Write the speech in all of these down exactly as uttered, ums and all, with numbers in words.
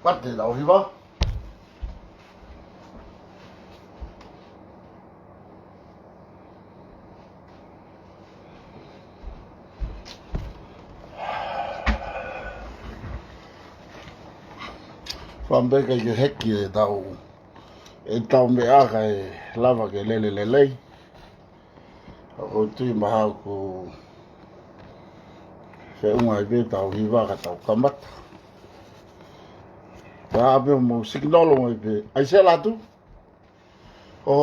Ate lau hiva. Fāmili, ʻikai ke heki ʻetau, ʻetau meʻa kae lava ke lele lelei. ʻOku ou tui mahalo ʻoku feʻunga ai pē ʻetau hiva ka tau kamata. Ka ʻapē mo signal mai pē. ʻAi se latu. ʻO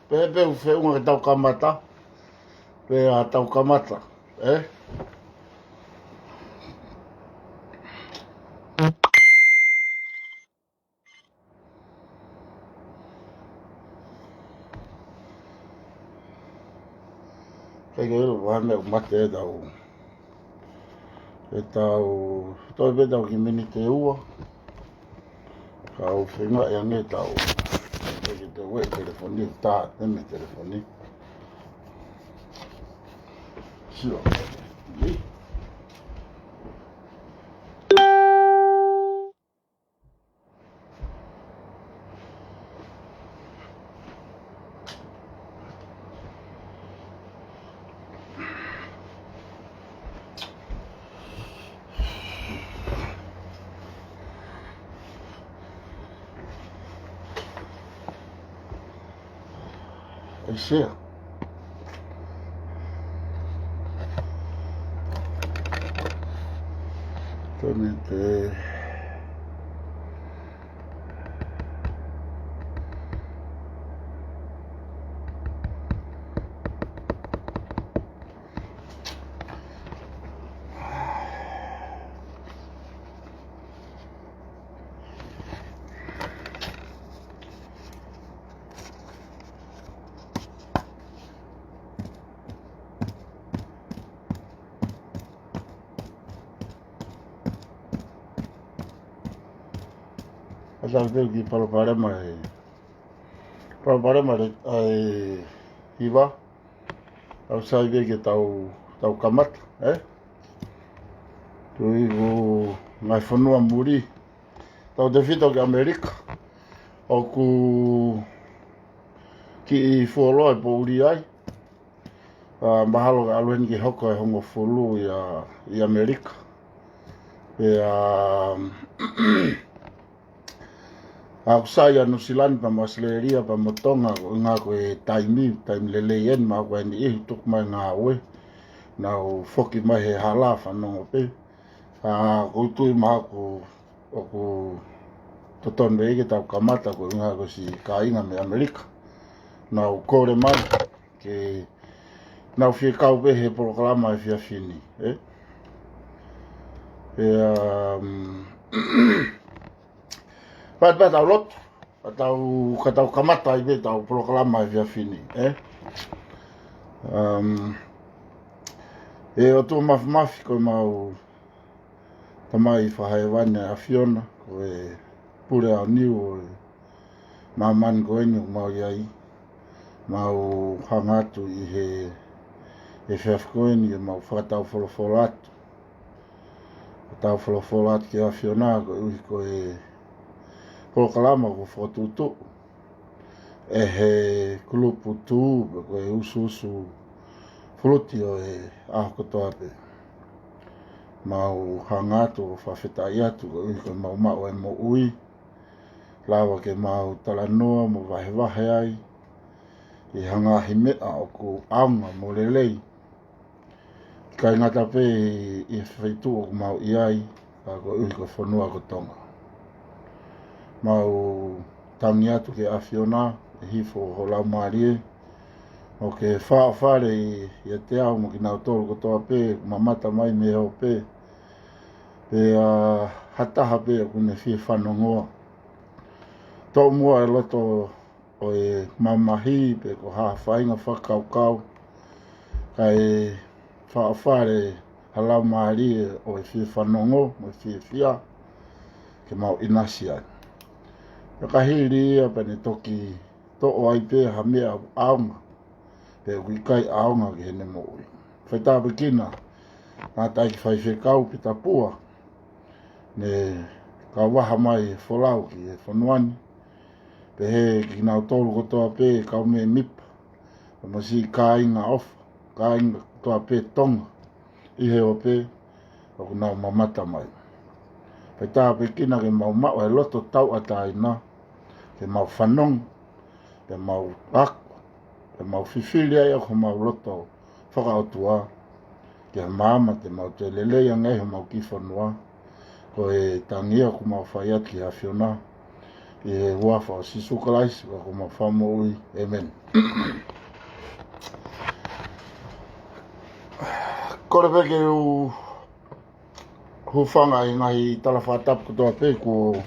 pehē pē ʻoku feʻunga ke tau kamata. Pea tau kamata. Ē? Kei ke ʻilo, ʻoku mate ʻetau, ʻetau, toe pē ʻetau kiʻi miniti ʻe ua. Ka u feinga ʻe ange ʻetau, ʻe ke te ueʻi telefoni, tā, te me telefoni. Sio. ʻAi se. Tō ni te. ʻA tau teu ki palopalema e, palopalema e, ʻa e hiva. Tau sai pē ke tau, tau kamata, ē? Tui ko e ngaahi fonua muli. Tau tefito ki ʻAmelika. ʻOku kiʻi fuoloa e poʻuli ai. ʻA, mahalo ka ʻalu heni ke hoko e hongofulu ʻi ʻa, ʻi ʻAmelika. Pea, ʻa, ʻoku sai ʻa Nuʻusila pea mo ʻAositelēlia pea mo Tonga, ko e ʻuhinga ko e taimi, taimi lelei eni, mahalo ko e niʻihi tuku mai ngāue. Nau foki mai he hala fanongo pē. ʻA, ʻoku ou tui mahalo ʻoku, ʻoku totonu pē ke tau kamata ko e ʻuhinga ko e siʻi kāinga mei ʻAmelika. Nau kole mai ke nau fie kau pē he polokalama efiafi ni, ē? Pea, um, pea, pea tau lotu, ka tau, ka tau kamata ai pē ʻetau polokalama efiafi ni, ē? Um, ʻE ʻOtua Māfimafi, ko e mau Tamai fakahēvani ʻa e ʻAfiona, ko e pule aoniu ʻo e māmani ko eni ʻoku mau ʻi ai. Mau hanga atu ʻi he, he efiafi ko eni ke mau fakataufolofola atu. Fakataufolofola atu ki he ʻAfiona, koeʻuhi ko e polokalama kuo fokotuʻutuʻu ʻe he kulupu tū, pe ko e usuusu fuluti ʻo e ʻaho kotoa pē. Mau hanga atu ʻo fakafetaʻi atu, koeʻuhi ko e mau maʻu e moʻui, lava ke mau talanoa mo vahevahe ai ʻi he ngaahi meʻa ʻoku ʻaonga mo lelei. ʻIkai ngata pē ʻi, ʻi he feituʻu ʻoku mau ʻi ai, ka koeʻuhi ko e fonua ko Tonga. Mau tangi atu ki he ʻAfiona, ʻe hifo ho Laumālie, ʻo ke faʻofale ʻi, ʻiate au mo kinautolu kotoa pē, mamata mai mei he ope. Pea ha taha pē ʻoku ne fie fanongoa. Tomuʻa e loto ʻo e mamahi pe ko ha faʻahinga fakakaukau, kae faʻofale ha laumālie ʻo e fie fanongo mo e fiefia ke mau ʻinasi ai. Pea ka hili ia pea ne toki toʻo ai pē ha meʻa ʻaonga pe ʻoku ʻikai ʻaonga ki heʻene moʻui. Fai tāpuekina, ngaahi faifekau pe tapua, ne Ka vaha mai e folau ki he fonua ni. Pehē kinautolu kotoa pē, kau mēmipa, mo siʻi kāinga ʻofa, kāinga kotoa pē Tonga ʻi he ope ʻoku nau mamata mai. Pea tāpuekina ke mau maʻu e loto tauʻatāina, ke mau fanongo, ke mau ako, ke mau fifili ai ʻa homau loto fakaʻotua, ke maama te mau toe lelei ange ai homau kiʻi fonua. Ko e tangi ia ʻoku mau fai atu ki he ʻAfiona, ʻi he huafa ʻo Sīsū Kalaisi ko homau Fakamoʻui. ʻĒmeni. Kole pē ke u hūfanga ʻi he ngaahi tala fakatapu kotoa pē kuo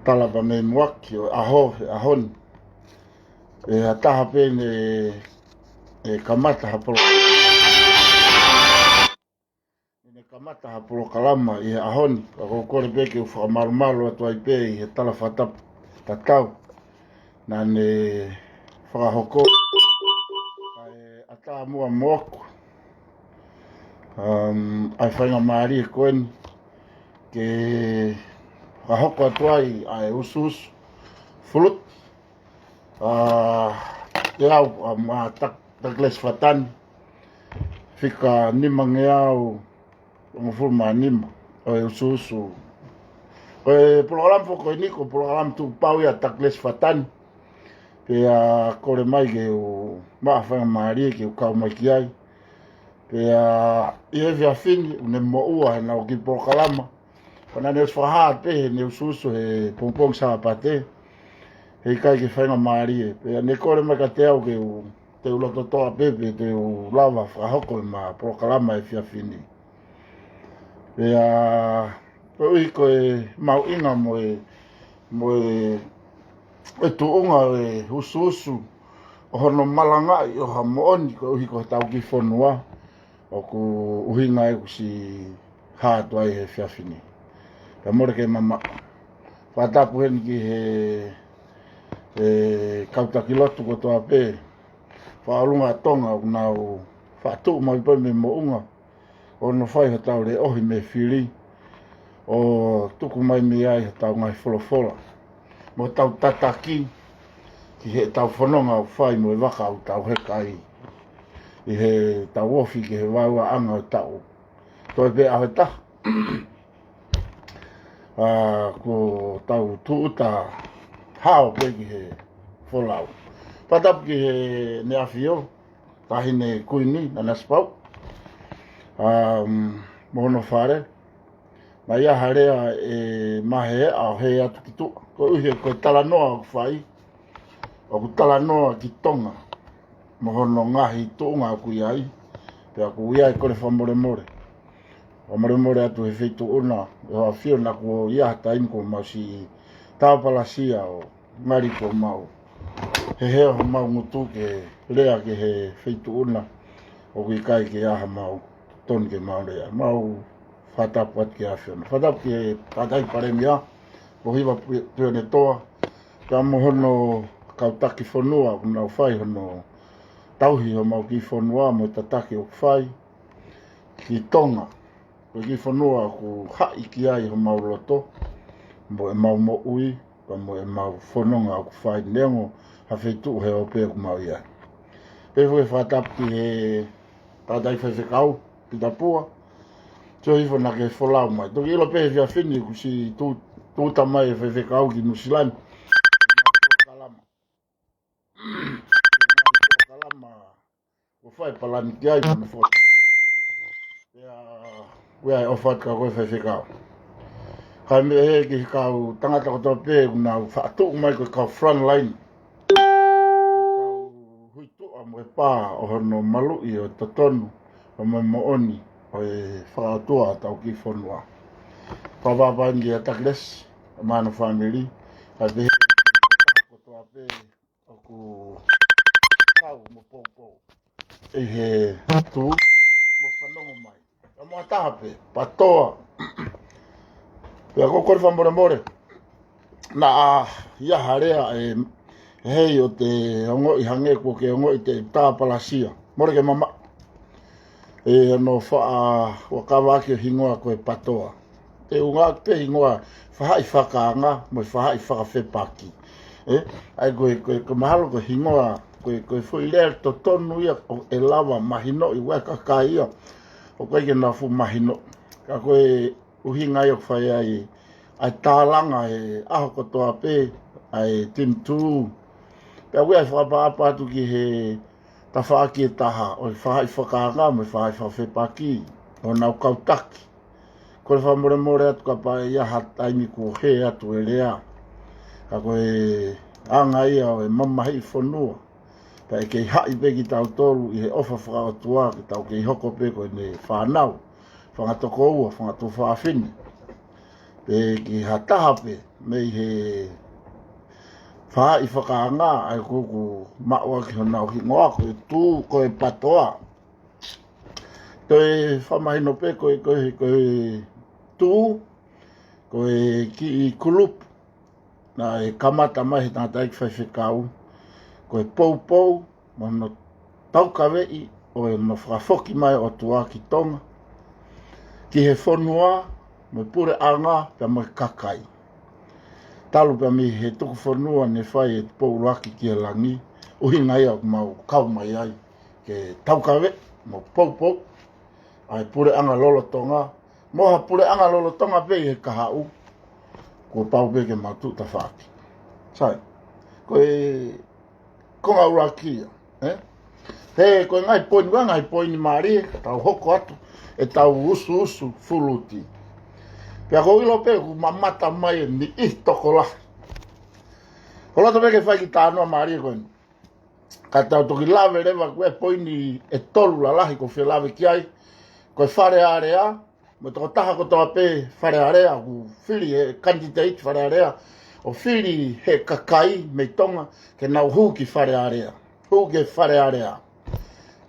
tala pea mei muʻaki ʻo e ʻaho, he ʻaho ni. ʻE ha taha pē ne, ʻe kamata ha polo-, ne kamata ha polokalama ʻi he ʻaho ni, ka ʻoku ou kole pē ke u fakamalumalu atu ai pē ʻi he tala fakatapu tatau naʻa ne fakahoko. Kae ʻatā muʻa moʻoku, um, ʻa e faingamālie ko eni ke fakahoko atu ai ʻa e usuusu fuluti, ʻa, ʻe au, ʻa, mo Doug-, Douglas Fatani, fika nimangeau hongofulu mā nima ʻo e usuusu. Ko e polokalama foki ko eni ko e polokalama tuʻu pau ia ʻa Douglas Fatani. Pea kole mai ke u maʻu ha faingamālie ke u kau mai ki ai. Pea ʻi he efiafi ni, ʻoku ne moʻua heʻenau kiʻi polokalama. Pea naʻa ne ʻosi fakahā pē heʻene usuusu he pongipongi Sāpate, he ʻikai ke faingamālie. Pea ne kole mai kiate au ke u, te u loto toʻa pē pe te u lava fakahoko ʻema polokalama he efiafi ni. Pea koeʻuhi ko e mahuʻinga mo e, mo e, e tuʻunga ʻo e usuusu ʻo hono malangaʻi ʻo ha moʻoni koeʻuhi ko hotau kiʻi fonua, ʻoku ʻuhinga ia ʻeku siʻi hā atu ai he efiafi ni. Pea mole ke mamaʻo. Fakatapu heni ki he, e, kau taki lotu kotoa pē, Fakaʻolunga ʻa Tonga ʻoku nau faʻa tuʻu mai pē mei moʻunga ʻo nau fai hotau leʻohi mei fili, ʻo tuku mai mei ai hotau ngaahi folofola mo hotau tataki ki heʻetau fononga ʻoku fai mo e vaka ʻoku tau heka ai ʻi heʻetau ofi ki he vaeuaʻanga ʻo e taʻu. Toe pē ʻaho ʻe taha, ʻa, kuo tau tūʻuta hao pē ki he folau. Fakatapu ki heʻene ʻafio, Taʻahine Kuini Nanasipauʻu, um, mo hono fale. Naʻe ʻi ai ha lea ʻe maheʻa ʻo hē atu ki tuʻa. Koeʻuhi ko e talanoa ʻoku fai, ʻoku talanoa ki Tonga mo hono ngaahi tuʻunga ʻoku ʻi ai. Pea ʻoku ʻi ai, kole fakamolemole. Fakamolemole atu he Feituʻuna, ʻe hoʻo ʻafio naʻa kuo ʻi ai ha taimi kuo mau siʻi tāpalasia ʻo ngali kuo mau hehea homau ngutu ke lea ki he Feituʻuna ʻoku ʻikai ke ʻi ai hamau totonu ke mau lea. Mau fakatapu atu ki he ʻAfiona. Fakatapu ki he Tangataʻeiki Palēmia, mo Hiva Pi-, Pione Toa, pea mo hono kau taki fonua, ʻoku nau fai hono tauhi homau kiʻi fonua mo e tataki ʻoku fai ki Tonga. Ko e kiʻi fonua ʻoku haʻi ki ai homau loto, mo ʻemau moʻui, pea mo ʻemau fononga ʻoku fai neongo ha feituʻu he ope ʻoku mau ʻi ai. Pea foki fakatapu ki he Tangataʻeiki Faifekau, Pita Pua, sio hifo naʻa ke folau mai. Toki ʻilo pē he efiafi ni kuo siʻi tū, tūʻuta mai e faifekau ki Nuʻu Sila ni. Kalama. Kalama. Kuo fai palani ki ai, mo e fotu. Pea, ʻoku ʻi ai e ʻofa atu kia koe Faifekau. Kae meʻa hē ki he kau tangata kotoa pē, ʻoku nau faʻa tuʻu mai ko e kau front line. Kau hui tuʻa mo e pā ʻo hono maluʻi ʻo e totonu, ʻo mo e moʻoni, ʻo e fakaʻotua ʻetau kiʻi fonua. Fakapapau ni kia Takilesi, mo hono fāmili, kae pehē kotoa pē, ʻoku kau mo poupou ʻi he tuʻu mo fanongo mai. Ka mo ha taha pē, Patoa. Pea ʻoku ou kole fakamolemole. Naʻa ʻi ai ha lea ʻe, ʻe hē ʻo te ongoʻi hangē kuo ke ongoʻi te tāpalasia. Mole ke mamaʻo. ʻE hono faʻa, ua kava ʻaki e hingoa ko e Patoa. Te u ngāueʻaki pē hingoa fahaʻi fakaanga mo e fahaʻi fakafepaki. ʻE, ʻa ia ko e, ko e, ko e mahalo ko e hingoa, ko e, ko e foʻi lea totonu ia ʻoku lava mahinoʻi ʻe he kakai ia ʻoku ʻikai ke nau fuʻu mahino. Ka ko e ʻuhinga ia ʻoku fai ai ʻa e tālanga he ʻaho kotoa pē ʻa e Team Two. Pea ʻoku ʻi ai e fakaʻapaʻapa atu ki he tafaʻaki ʻe taha ʻo e fahaʻi fakaanga mo e fahaʻi fakafepaki ʻo nau kau taki. Kole fakamolemole atu kapau ʻe ʻi ai ha taimi kuo hē atu e lea. Ka ko e anga ia ʻo e mamahiʻi fonua. Pea ʻe kei haʻi pē kitautolu ʻi he ʻofa fakaʻotua ke tau kei hoko pē ko ʻene fānau, fanga tokoua, fanga tuofāfine. Pe ki ha taha pē mei he fahaʻi fakaanga ʻa ia ʻoku ou maʻu ʻaki honau hingoa ko e Tū, ko e Patoa. Toe fakamahino pē ko e, ko e, ko e Tū, ko e kiʻi kulupu naʻe kamata mai he tangataʻeiki faifekau, ko e poupou mo hono taukaveʻi ʻo hono fakafoki mai ʻOtua ki Tonga, ki he fonua, mo e puleʻanga, pea mo e kakai. Talu pea mei he tuku fonua naʻe fai ʻe Tupou ʻUluaki ki he Langi, ʻuhinga ia ʻoku mau kau mai ai ke taukaveʻi mo poupou ʻa e puleʻanga lolotonga, mo ha puleʻanga lolotonga pē ʻi he kahaʻu, kuo pau pē ke mau tuʻu tafaʻaki. Sai, ko e konga ʻuluaki ia, ē? He ko e ngaahi poini, ko e ngaahi poini mālie, tau hoko atu ʻetau usuusu fuluti. Pea ʻoku ou ʻilo pē ʻoku mamata mai e niʻihi tokolahi. Ko e loto pē ke fai e kiʻi talanoa mālie ko eni. Ka tau toki lave leva ko e poini ʻe tolu lalahi ʻoku ou fie lave ki ai. Ko e Fale Alea, mo e tokotaha kotoa pē Fale Alea, ʻoku fili he candidate Fale Alea, ʻo fili he kakai mei Tonga ke nau hū ki Fale Alea. Hū ki Fale Alea.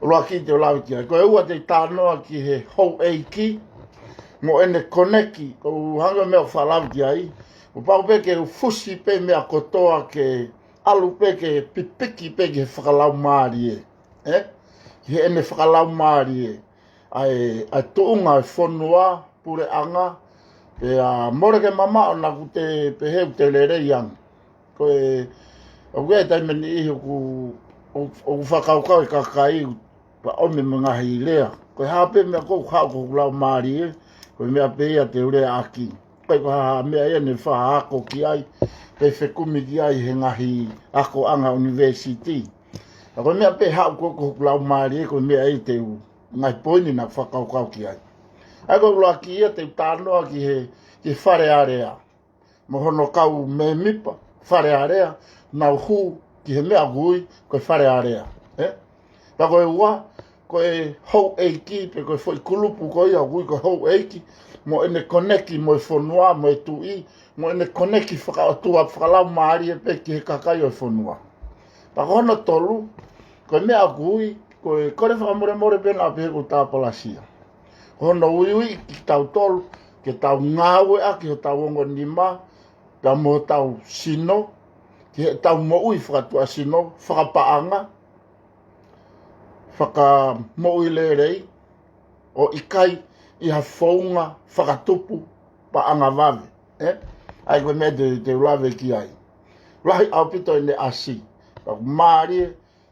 ʻUluaki te u lave ki ai. Ko e ua te u talanoa ki he houʻeiki mo ʻene koneki, ʻoku hangē ko e meʻa ʻoku ou faʻa lave ki ai. Kuo pau pē ke u fusi pē meʻa kotoa ke ʻalu pē ke pipiki pē ki he fakalaumālie, ē? Ki heʻene fakalaumālie ʻa e, ʻa e tuʻunga e fonua, puleʻanga. Pea mole ke mamaʻo naʻa ku te pehē ʻoku te lelei ange. Ko e, ʻoku ʻi ai e taimi ʻe niʻihi ʻoku, ʻoku, ʻoku fakakaukau e kakai pea ʻomi mo e ngaahi lea. Ko e hā pē meʻa ʻoku haʻu ki hoku laumālie, ko e meʻa pē ia te u leaʻaki. ʻIkai ko ha meʻa ia naʻe faʻa ako ki ai, pe fekumi ki ai he ngaahi akoʻanga ʻunivēsiti. Ka ko e meʻa pē haʻu ko ē ki hoku laumālie, ko e meʻa ia te u, ngaahi poini naʻa ku fakakaukau ki ai. ʻA ia ko e ʻuluaki ia te u talanoa ki he, ki he Fale Alea. Mo hono kau mēmipa Fale Alea, nau hū ki he meʻa ʻoku ui ko e Fale Alea, ē? Pea ko e ua, ko e houʻeiki, pe ko e foʻi kulupu ko ia ʻoku ui ko e houʻeiki, mo ʻene koneki mo e fonua, mo e tuʻi, mo ʻene koneki fakaʻotua, fakalaumālie pē ki he kakai ʻo e fonua. Pea ko hono tolu, ko e meʻa ʻoku ui, ko e kole fakamolemole pē naʻa pehē ʻoku ou tāpalasia. Ko hono uiuiʻi kitautolu, ke tau ngāueʻaki hotau ongo nima, pea mo hotau sino, ki heʻetau moʻui fakatuʻasino, fakapaʻanga, fakamoʻui lelei, ʻo ʻikai ʻi ha founga fakatupu paʻanga vave, ē? ʻA ia ko e meʻa te, te u lave ki ai. Lahi ʻaupito ʻene ʻasi. Pea ʻoku mālie,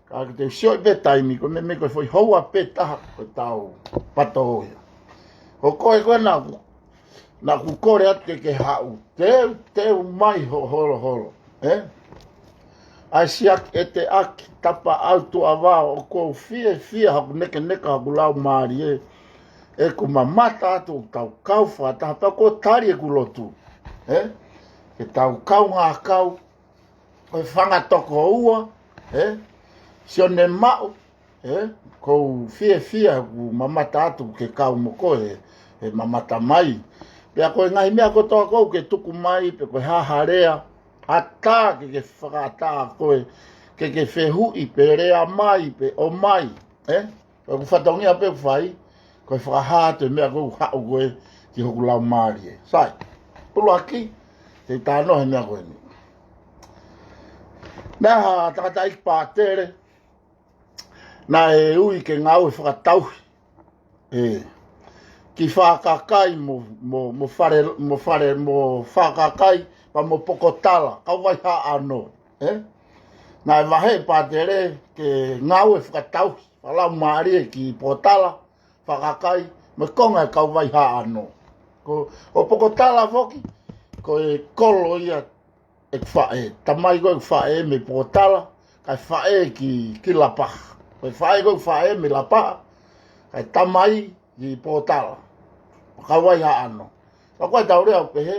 ka ke te u sio pē taimi, ko e meʻa, meʻa ko e foʻi houa pē taha ko ʻetau pato ia. Ko koe ko ē naʻa ku, naʻa ku kole atu ke ke haʻu. Teuteu mai ho holoholo, ē? ʻAi siaki ʻete ʻaki, tapa ʻau tuʻa vao, ʻoku ou fiefia hoku nekeneka hoku laumālie. ʻE, ʻoku mamata atu ʻoku tau kau fakataha, pea ʻoku tali ʻeku lotu, ē? Ke tau kau ngā kau, ko e fanga tokoua, ē? Sione Maʻu, ē? ʻOku ou fiefia ʻoku mamata atu ke kau mo koe, ʻe mamata mai. Pea ko e ngaahi meʻa kotoa ʻoku ke tuku mai, pe ko e hā ha lea, ʻatā ke ke fakaʻatā koe, ke ke fehuʻi, pe lea mai, pe ʻomai, ē? Ko ʻeku fatongia pē ʻoku fai, ko e fakahā atu e meʻa ʻoku haʻu ko ē ki hoku laumālie. Sai, ʻuluaki, te u talanoa he meʻa ko eni. Naʻe ʻi ai ha tangataʻeiki pātele, naʻe ui ke ngāue fakatauhi. ʻE, ki Fakakai mo, mo, mo Fale, mo Fale, mo Fakakai, pea mo Pokotala, kau Vaihaʻano, ē? Naʻe vahe ʻe Pātele ke ngāue fakatauhi fakalaumālie ki Pokotala, Fakakai, mo e konga e kau Vaihaʻano. Ko, ʻo Pokotala foki, ko e kolo ia ʻeku faʻē, tamai ko ʻeku faʻē mei Pokotala, kae faʻē ki, ki Lapaha. Ko e faʻē ko ʻeku faʻē mei Lapaha, kae tamai ki Pokotala. Kau Vaihaʻano. Ka ko e tau lea ʻo pehē,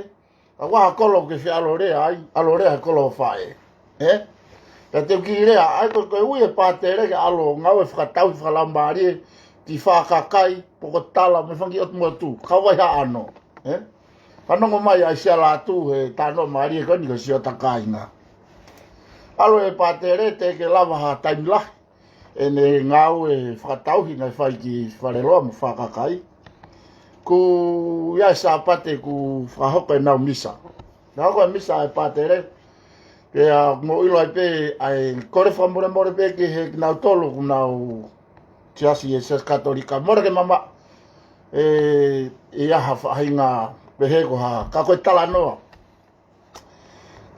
ka ko ha kolo ke fie ʻalu ʻo lea ai, ʻalu ʻo lea he kolo ʻo faʻē. Ē? Pea te u kiʻi lea, ʻa ia ko, ko e ui ʻe Pātele ke ʻalu ʻo ngāue fakatauhi fakalaumālie, ki Fakakai, Pokotala, mo e fanga kiʻi ʻotu motu, kau Vaihaʻano. Ē? Fanongo mai ʻa e Sialatu he talanoa mālie ko eni ko e Siota Kāinga. ʻAlu ʻe Pātele teʻeki ke lava ha taimi lahi ʻene ngāue fakatauhi naʻe fai ki Faleloa mo Fakakai. Ko ia ʻi he Sāpate kuo fakahoko ʻenau misa. Naʻe hoko e misa ʻa e Pātele. Pea mou ʻilo ai pē, ʻa e kole fakamolemole pē ki he kinautolu ʻoku nau siasi ʻi he Siasi Katolika. Mole ke mamaʻo ē, ʻi ha faʻahinga pehē ko ha, ka ko e talanoa.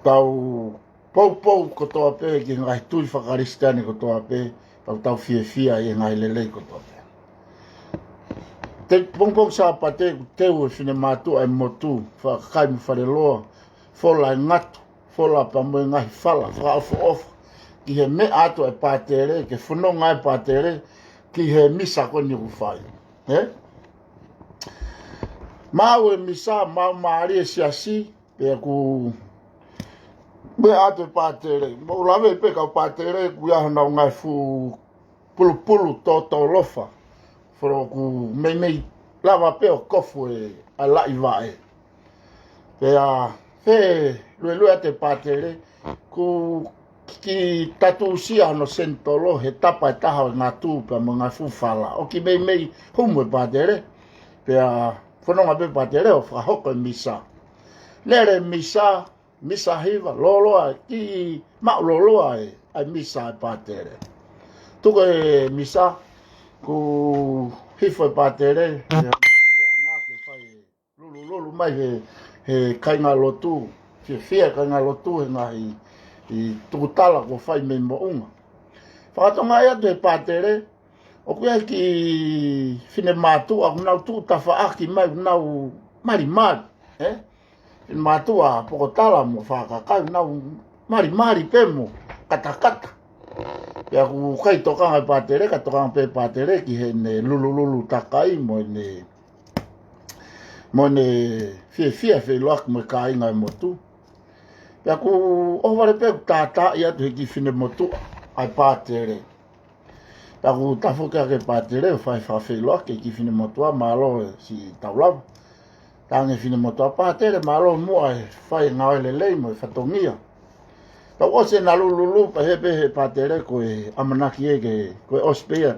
Tau poupou kotoa pē ki he ngaahi tui faka-Kalisitiane kotoa pē, tau, tau fiefia ʻi he ngaahi lelei kotoa pē. Te pongipongi Sāpate kuo teu e finemātuʻa ʻo e motu, Fakakai mo Faleloa, fola e ngatu, fola pea mo e ngaahi fala fakaʻofoʻofa ki he meʻa atu ʻa e Pātele, ke fononga e Pātele ki he misa ko eni ʻoku fai. Ē? Maʻu e misa, maʻu mālie e siasi, pea kuo meʻa atu e Pātele. Mou lave pē kau Pātele, kuo ʻi ai honau ngaahi fuʻu pulupulu tōtōlofa. Folo kuo meimei lava pē ʻo kofu e ʻa e laʻi vaʻe. Pea feluelue atu e Pātele, kuo kiʻi tatusia hono senitolo he tapa ʻe taha ʻo e ngatu pea mo e ngaahi fuʻu fala. ʻO kiʻi meimei humu e Pātele, pea fononga pē Pātele ʻo fakahoko e misa. Lele misa, misa hiva, lōloa, kiʻi maʻu lōloa e, ʻa e misa ʻa e Pātele. Tuku e misa, kuo hifo e Pātele, meʻa, meʻa ngā ke fai e lulululu mai he, he kāingalotu, fiefia kāingalotu he ngaahi tukutala kuo fai mei moʻunga. Fakatokangaʻi atu he Pātele, ʻoku ʻi ai e kiʻi finemātuʻa, ʻoku nau tuʻu tafaʻaki mai, ʻoku nau malimali, ē? Finemātuʻa Pokotala mo Fakakai, ʻoku nau malimali pē mo katakata. Pea ʻoku ʻikai tokanga e Pātele, ka tokanga pē Pātele ki heʻene lulululu takai mo ʻene, mo ʻene fiefia feʻiloaki mo e kāinga e motu. Pea kuo ʻohovale pē kuo tātaaʻi atu he kiʻi finemotuʻa ʻa e Pātele. Pea kuo tafoki hake e Pātele ʻo fai fakafeʻiloaki ki he kiʻi finemotuʻa, mālō e siʻi tau lava. Talaange e finemotuʻa, Pātele, mālō muʻa e fai e ngāue lelei mo e fatongia. Pea ʻosi ʻena lulululu pea hē pē he Pātele ko e ʻamanaki ē ke, ko e ʻosi pē ia.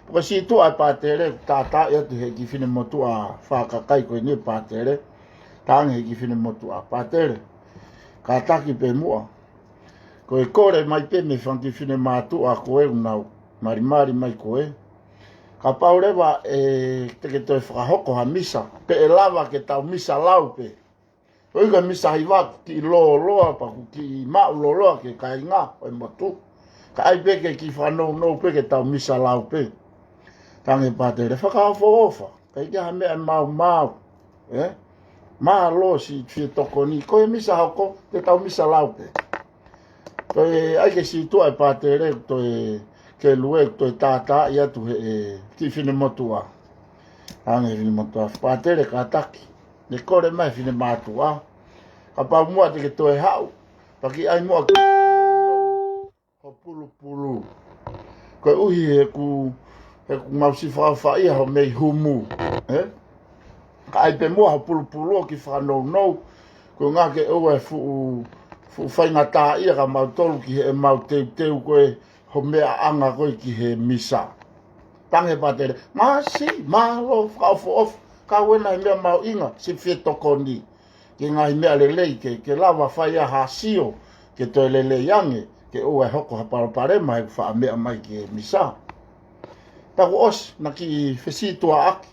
Pea ko e sītuʻa e Pātele kuo tātaaʻi atu he kiʻi finemotuʻa Fakakai ko eni e Pātele. Talaange he kiʻi finemotuʻa, Pātele, kātaki pē muʻa. Ko e kole mai pē mei he fanga kiʻi finemātuʻa ko ē ʻoku nau malimali mai ko ē. Kapau leva ʻe te ke toe fakahoko ha misa, pe ʻe lava ke tau misa lau pē. ʻOi ka misa hiva kiʻi lōloa pea kuo kiʻi maʻu lōloa ki he kāinga ʻo e motu. Ka ʻai pē ke kiʻi fakanounou pē ke tau misa lau pē. Talaange Pātele, fakaʻofoʻofa, ʻikai ke ʻi ai ha meʻa ʻe maumau. Ē? Mālō siʻi fie tokoni, ko e misa hoko, te tau misa lau pē. Toe ʻai ke sītuʻa e Pātele, toe ke lue, toe tātaaʻi atu he, ē, kiʻi finemotuʻa. Talaange he finemotuʻa, Pātele kātaki. Ne kole mai e finemātuʻa. Kapau muʻa te ke toe haʻu, pea kiʻi ʻai muʻa ke ho pulupulu. Koeʻuhi he ʻoku, he ʻoku mau siʻi fakaʻofaʻia hoʻo mei humu. Ē? Ka ʻai pē muʻa ho pulupulu ʻo kiʻi fakanounou. Ko e ʻuhinga ke ʻoua e fuʻu, fuʻu faingataʻaʻia ka mautolu ki heʻemau teuteu ko ē ho meʻaʻanga ko ē ki he misa. Talaange Pātele, māsi, mālō, fakaʻofoʻofa, kau ena he meʻa mahuʻinga, siʻi fie tokoni ki he ngaahi meʻa lelei ke, ke lava fai ai ha sio, ke toe lelei ange, ke ʻoua e hoko ha palopalema he ʻoku faʻa meʻa mai ki he misa. Pea kuo ʻosi, naʻa kiʻi fesītuʻaʻaki.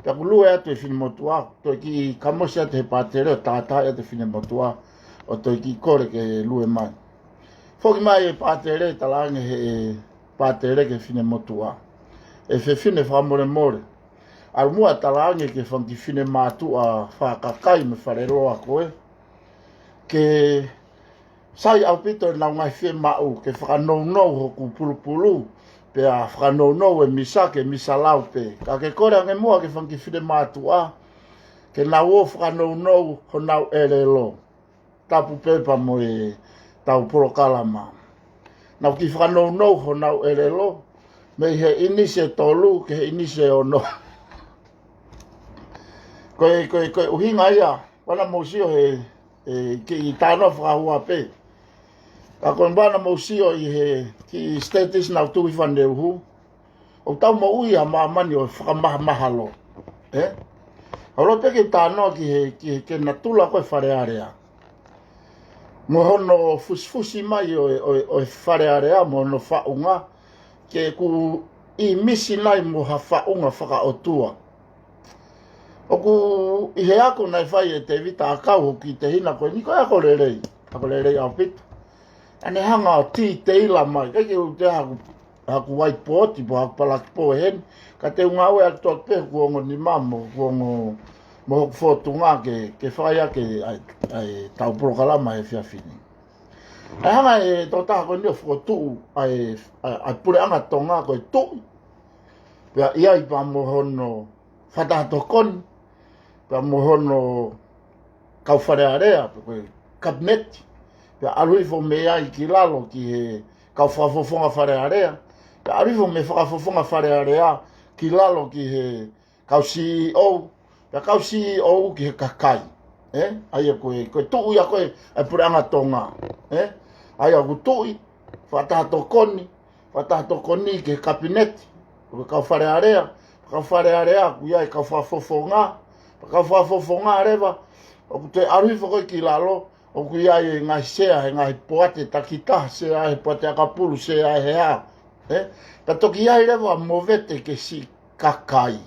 Pea kuo lue atu e finemotuʻa, toe kiʻi kamosi atu he pātele ʻo tātaaʻi atu e finemotuʻa, ʻo toe kiʻi kole ke lue mai. Foki mai e pātele, talaange he pātele ki he finemotuʻa, ʻE fefine, fakamolemole, ʻalu muʻa ʻo talaange ki he fanga kiʻi finemātuʻa fakakakai mei faleloa ko ē, ke sai ʻaupito ʻenau ngaahi fiemaʻu, ke fakanounou hoku pulupulu, pea fakanounou e misa ke misa lau pē. Ka ke kole ange muʻa ki he fanga kiʻi finemātuʻa, ke nau ō ʻo fakanounou honau ʻelelo. Tapu pē pea mo ʻetau polokalama. Nau kiʻi fakanounou honau ʻelelo, mei he ʻinisi ʻe tolu ki he ʻinisi ʻe ono. Ko e, ko e, ko e ʻuhinga ia, ʻoua naʻa mou sio he, he kiʻi talanoa fakahua pē. Ka ko e ʻoua naʻa mou sio ʻi he kiʻi status naʻa ku tuku ʻi Faneuhu, ʻoku tau moʻui ʻi ha māmani ʻo e fakamahamahalo. Ē? ʻOku ou loto pē ke u talanoa ki he, ki he, ki he natula ko ē Fale Alea, mo hono fusifusi mai ʻo e, ʻo e, ʻo e Fale Alea, mo hono faʻunga, ke ʻoku ʻi misi nai mo ha faʻunga fakaʻotua. ʻOku ʻi he ako naʻe fai ʻe Tēvita ʻAkau, hoku kiʻi tehina ko eni, ko e ako lelei, ako lelei ʻaupito. ʻA ʻene hanga ʻo titeila mai, ʻikai ke u toe haku, haku whiteboard, pe haku palakipō heni, ka te u ngāue atu atu pē hoku ongo nima mo hoku ongo, mo hoku fōtunga ke, ke fai ʻaki ʻa e, ʻa ʻetau polokalama he efiafi ni. ʻA e hanga ʻe he tokotaha ko eni ʻo fokotuʻu ʻa e, ʻa e, ʻa e puleʻanga Tonga ko e tuʻi, pea ʻi ai pea mo hono fakataha tokoni, pea mo hono kau Fale Alea, pe ko e kapineti, pea ʻalu hifo mei ai ki lalo ki he kau fakafofonga Fale Alea, pea ʻalu hifo mei he fakafofonga Fale Alea ki lalo ki he kau CEO, pea kau CEO ki he kakai. Ē? ʻA ia ko e, ko e tuʻi ia ko ē ʻa e puleʻanga Tonga. Ē? ʻA ia ʻoku tuʻi, fakataha tokoni, fakataha tokoni ki he kapineti, ko e kau Fale Alea, kau Fale Alea, ʻoku ʻi ai e kau fakafofonga, kau fakafofonga leva, ʻoku toe ʻalu hifo ko ē ki lalo, ʻoku ʻi ai e ngaahi sea he ngaahi poate takitaha, sea he poate ʻakapulu, sea he hā. Ē? Pea toki ʻi ai leva movete ki he siʻi kakai.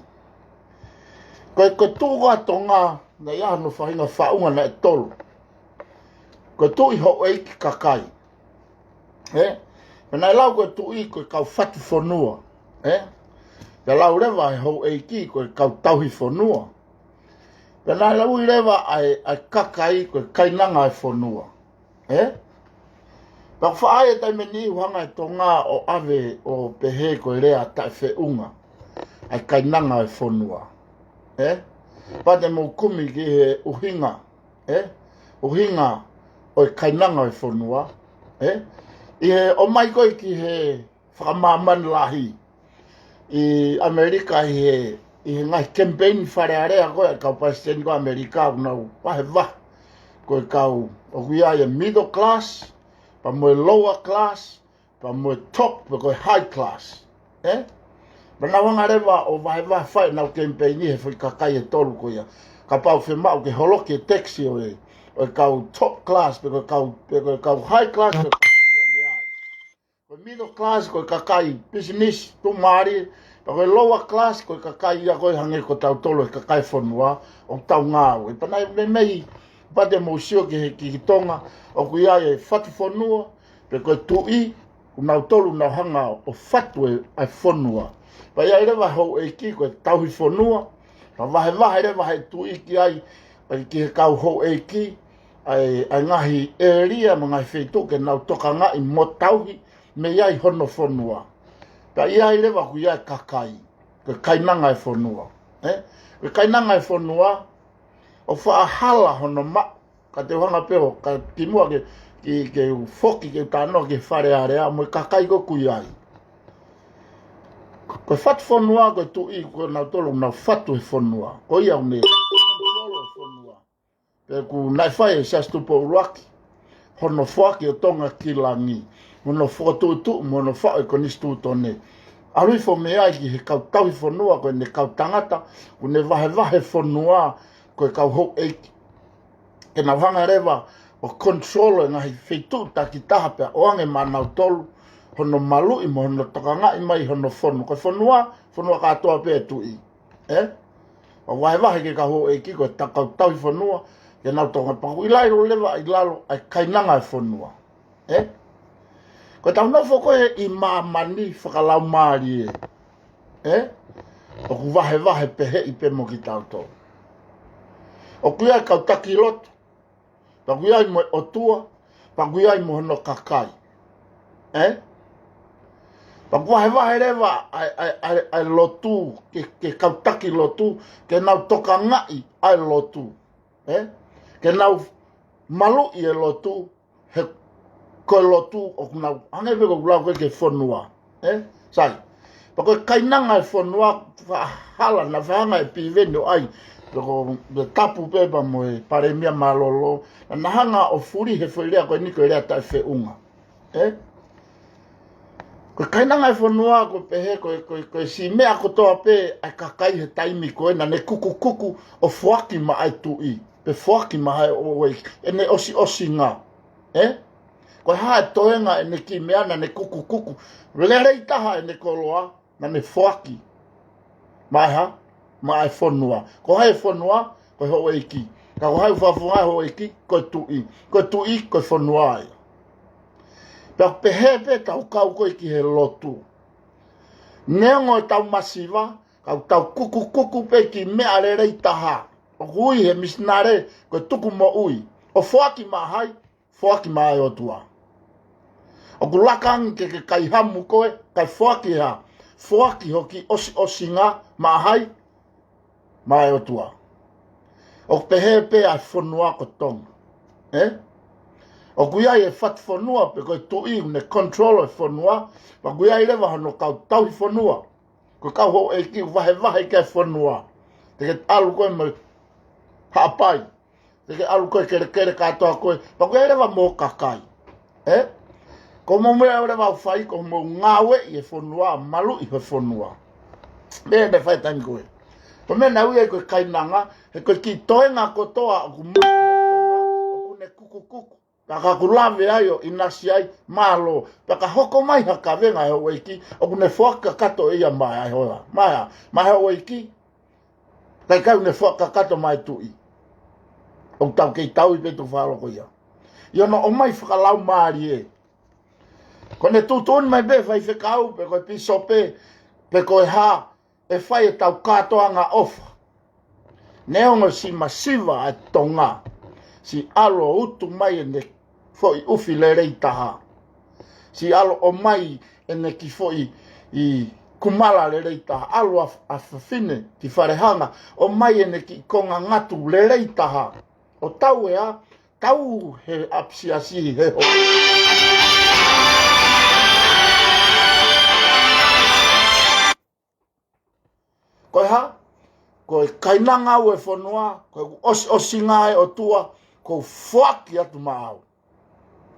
Ko e, ko e tuʻi ko ē ʻa Tonga, naʻe ʻi ai hono faʻahinga faʻunga naʻe tolu. Ko e tuʻi, houʻeiki, kakai. Ē? Pea naʻe lau ko e tuʻi ko e kau fatu fonua. Ē? Pea lau leva ʻe he houʻeiki ko e kau tauhi fonua. Pea naʻe lau leva ʻa e, ʻa e kakai ko e kainanga ʻo e fonua. Ē? Pea ʻoku faʻa ʻi ai e taimi ʻe niʻihi ʻoku hanga ʻe Tonga ʻo ʻave ʻo pehē ko e lea taʻefeʻunga ʻa e kainanga ʻo e fonua. Ē? Pea te mou kumi ki he ʻuhinga, ē? ʻUhinga ʻo e kainanga ʻo e fonua. Ē? ʻI he ʻomai ko ē ki he fakamāmani lahi ʻi ʻAmelika ʻi he, ʻi he ngaahi kemipeini Fale Alea ko ē ʻa e kau palesiteni ko ē ʻAmelika, ʻoku nau vahevahe. Ko e kau, ʻoku ʻi ai e middle class, pea mo e lower class, pea mo e top, pe ko e high class. Ē? Pea nau hanga leva ʻo vahevahe fai ʻenau kemipeini he foʻi kakai ʻe tolu ko ia. Kapau ʻe fiemaʻu ke holoki e tax ʻo e, ʻo e kau top class, pe ko e kau, pe ko e kau high class, pe ko e kau millionaire. Ko e middle class, ko e kakai pisinisi, tuʻumālie, pea ko e lower class, ko e kakai ia ko ē hangē ko tautolu, e kakai fonua, ʻoku tau ngāue. Pea naʻe meimei, pea te mou sio ki he, ki, ki Tonga, ʻoku ʻi ai e fatu fonua, pe ko e tuʻi, ʻoku nau tolu nau hanga ʻo fatu e, ʻa e fonua. Pea ʻi ai leva houʻeiki ko e tauhi fonua, pea vahevahe leva ʻe he tuʻi ki ai, ʻa e ki he kau houʻeiki, ʻa e, ʻa e ngaahi ʻēlia mo e ngaahi feituʻu ke nau tokangaʻi mo tauhi mei ai hono fonua. Pea ʻi ai leva ʻoku ʻi ai e kakai, ko e kainanga ʻo e fonua. Ē? Ko e kainanga ʻo e fonua, ʻoku faʻa hala hono maʻu, ka te u hanga pē ʻo, ka kimuʻa ke, ke, ke u foki ke u talanoa ki he Fale Alea mo e kakai ko ē ʻoku ʻi ai. Ko e fatu fonua, ko e tuʻi, ko nautolu ʻoku nau fatu e fonua. Ko ia ʻoku ne control e fonua. Pea ʻoku naʻe fai ʻe Siaosi Tupou ʻUluaki hono foaki ʻo Tonga ki langi, mo hono fokotuʻutuʻu, mo hono faʻu e konisitūtone. ʻAlu hifo mei ai ki he kau tauhi fonua, ko ʻene kau tangata, ʻoku ne vahevahe fonua, ko e kau houʻeiki. Ke nau hanga leva ʻo control e ngaahi feituʻu takitaha pea ʻoange maʻanautolu hono maluʻi mo hono tokangaʻi mai hono fonua. Ko e fonua, fonua kātoa pē ʻa e tuʻi. Ē? Pea vahevahe ki he kau houʻeiki ko e kau tauhi fonua, ke nau tokangaʻi, pea ʻoku ʻi lalo leva, ʻi lalo ʻa e kainanga e fonua. Ē? Ko ʻetau nofo ko ē ʻi māmani fakalaumālie. Ē? ʻOku vahevahe pehē pē mo kitautolu. ʻOku ʻi ai e kau taki lotu. Pea ʻoku ʻi ai mo e ʻOtua, pea ʻoku ʻi ai mo hono kakai. Ē? Pea ʻoku vahevahe leva ʻa e, ʻa e, ʻa e, ʻa e lotu, ki he, ki he kau taki lotu, ke nau tokangaʻi ʻa e lotu. Ē? Ke nau maluʻi e lotu, he ko e lotu ʻoku nau, hangē pē ko ʻeku lau ko ē ki he fonua. Ē? Sai. Pea ko e kainanga e fonua, faʻa hala, naʻe faʻa hanga ʻe Piveni ʻo ʻai, pea ko e tapu pē pea mo e palēmia mālōlō, naʻa na hanga ʻo fuli he foʻi lea ko eni ko e lea taʻefeʻunga. Ē? Ko e kainanga e fonua, ko e pehē, ko e, ko e, ko e siʻi meʻa kotoa pē ʻa e kakai he taimi ko ē, naʻa ne kukukuku ʻo foaki maʻa e tuʻi, pe foaki maʻa e houʻeiki, ʻene ʻosiʻosinga. Ē? Ko e hā e toenga ʻene kiʻi meʻa naʻa ne kukukuku lelei taha ʻene koloa, naʻa ne foaki maʻa e hā? Maʻa e fonua. Ko hai e fonua? Ko e houʻeiki. Ka ko hai ʻoku fakafofonga e houʻeiki? Ko e tuʻi. Ko e tuʻi, ko e fonua ia. Pea ʻoku pehē pē ʻetau kau ko ē ki he lotu. Neongo ʻetau masiva, ka ʻoku tau kukukuku pē kiʻi meʻa lelei taha. ʻOku ui he misinale ko e tuku moʻui. ʻO foaki maʻa hai? Foaki maʻa e ʻOtua. ʻOku laka ange ke ke kai hamu koe, kae foaki ʻe hā? Foaki hoʻo kiʻi ʻosiʻosinga maʻa hai? Maʻa e ʻOtua. ʻOku pehē pē ʻa e fonua ko Tonga. Ē? ʻOku ʻi ai e fatu fonua pe ko e tuʻi ʻoku ne control e fonua, pea ʻoku ʻi ai leva hono kau tauhi fonua. Ko e kau houʻeiki ʻoku vahevahe ki he fonua. Te ke ʻalu koe mo e Haʻapai. Te ke ʻalu koe kelekele kātoa koe. Pea ʻoku ʻi ai leva mo e kakai. Ē? Ko hoʻomou meʻa leva ʻoku fai, ko hoʻomou ngāueʻi e fonua, maluʻi e fonua. Meʻa naʻe fai he taimi ko ē. Ko e meʻa naʻe ui ai ko e kainanga, he ko e kiʻi toenga kotoa ʻoku maʻu ʻe Tonga, ʻoku ne kukukuku. Pea ka ʻoku lave ai ʻo ʻinasi ai, mālō. Pea ka hoko mai ha kavenga ʻa e houʻeiki, ʻoku ne foaki kakato ʻe ia maʻa e hoa. Maʻa, maʻa e houʻeiki. Kae ʻikai ʻoku ne foaki kakato maʻa e tuʻi. ʻOku tau kei tauhi pē tukufakaholo ko ia. ʻI hono ʻomai fakalaumālie. Ko ʻene tuʻutuʻuni mai pē faifekau, pe ko e pīsope, pe ko e hā, ʻe fai ʻetau kātoanga ʻofa. Neongo siʻi masiva ʻa Tonga, siʻi ʻalu ʻo utu mai ʻene foʻi ʻufi lelei taha. Siʻi ʻalu ʻo ʻomai ʻene kiʻi foʻi ʻi kumala lelei taha. ʻAlu ʻa, ʻa fafine ki Falehanga, ʻomai ʻene kiʻi konga ngatu lelei taha. ʻO tau ʻe hā? Tau he ʻapisiasi he ho. Ko e hā? Ko e kainanga au e fonua, ko e ʻosiʻosinga e ʻOtua, ko e foaki atu maʻau.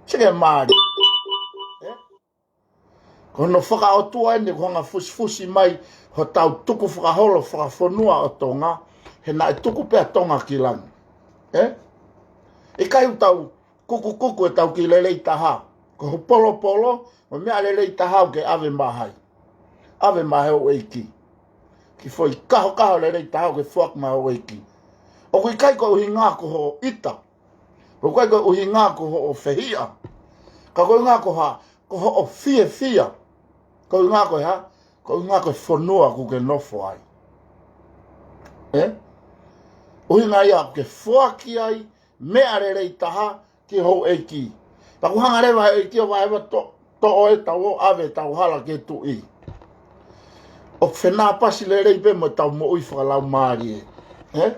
Sike mali. Ē? Ko hono fakaʻotua eni ʻoku hanga fusifusi mai hotau tukufakaholo fakafonua ʻo Tonga, he naʻe tuku pē ʻa Tonga ki langi. Ē? ʻIkai ʻoku tau kukukuku ʻetau kiʻi lelei taha. Ko ho polopolo, mo e meʻa lelei taha ʻoku ke ʻave maʻa hai? ʻAve maʻa e houʻeiki. Kiʻi foʻi kahokaho lelei taha ʻoku ke foaki maʻa e houʻeiki. ʻOku ʻikai ko e ʻuhinga ko hoʻo ʻita. ʻOku ʻikai ko e ʻuhinga ko hoʻo fehiʻa. Ka ko e ʻuhinga ko e hā? Ko hoʻo fiefia. Ko e ʻuhinga ko e hā? Ko e ʻuhinga ko e fonua ʻoku ke nofo ai. Ē? ʻUhinga ia ʻoku ke foaki ai meʻa lelei taha ki he houʻeiki. Pea ʻoku hanga leva ʻe he ʻeiki ʻo vahevahe to-, toʻo ʻetau ʻo ʻave ʻetau hala ki he tuʻi. ʻOku fenāpasi lelei pē mo ʻetau moʻui fakalaumālie. Ē?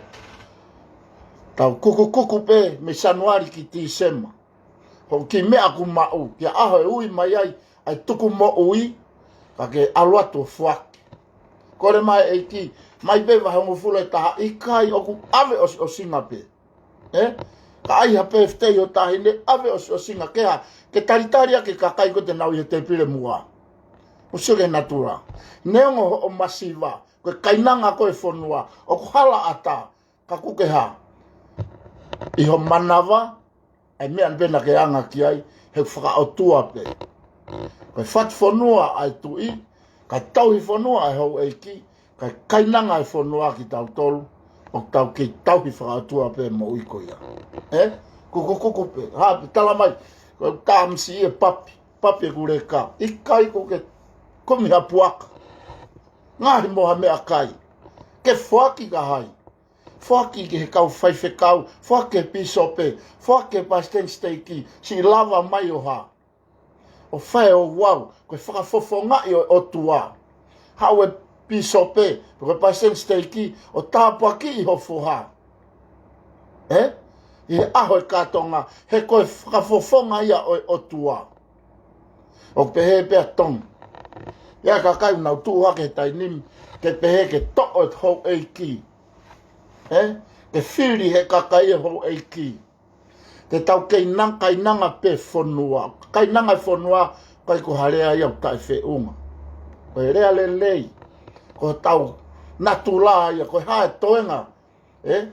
Tau kukukuku pē mei Sānuali ki Tīsema. Hoʻo kiʻi meʻa ʻoku maʻu, ki he ʻaho ʻe ui mai ai ʻa e tuku moʻui, ka ke ʻalu atu ʻo foaki. Kole mai ʻEiki, mai pē vahe hongofulu ʻe taha, ʻikai, ʻoku ʻave ʻosiʻosinga pē. Ē? Ka ʻai ha pēfitei ʻo taʻahine, ʻave ʻosiʻosinga ke hā? Ke talitali ʻaki e kakai ko ē te nau ʻi he tēpile muʻa. ʻOku sio ki he natula. Neongo hoʻo masiva, ko e kainanga ko ē e fonua, ʻoku hala ʻatā, ka ʻoku ke hā? ʻI ho manava, ʻa e meʻa pē naʻa ke anga ki ai, he ʻoku fakaʻotua pē. Ko e fatu fonua ʻa e tuʻi, ka e tauhi fonua ʻa e houʻeiki, ka e kainanga e fonua kitautolu, ʻoku tau kei tauhi fakaʻotua pē moʻui ko ia. Ē? Kukukuku pē. Hā pē, tala mai, ko e tamasiʻi e papi, papi ʻeku leka. ʻIkai, ʻoku ke kumi ha puaka. Ngaohi mo ha meʻakai. Ke foaki kia hai? Foaki ki he kau faifekau, foaki ki he pīsope, foaki ki he palesiteni siteiki, siʻi lava mai ʻo hā? ʻO fai ʻo wau, ko e fakafofongaʻi ʻo e ʻOtua. Haʻu e pīsope, ko e palesiteni siteiki, ʻo tāpuakiʻi ho foha. Ē? ʻI he ʻaho e kātoanga, he ko e fakafofonga ia ʻo e ʻOtua. ʻOku pehē pē ʻa Tonga. ʻI ai e kakai ʻoku nau tuʻu hake he taimi ni, ke pehē ke toʻo e houʻeiki. Ē? Ke fili he kakai e houʻeiki. Te tau keinanga, kainanga pē fonua. Kainanga e fonua, ʻikai ko ha lea ia ʻoku taʻefeʻunga. Ko e lea lelei. Ko hotau natula ia, ko e hā e toenga. Ē?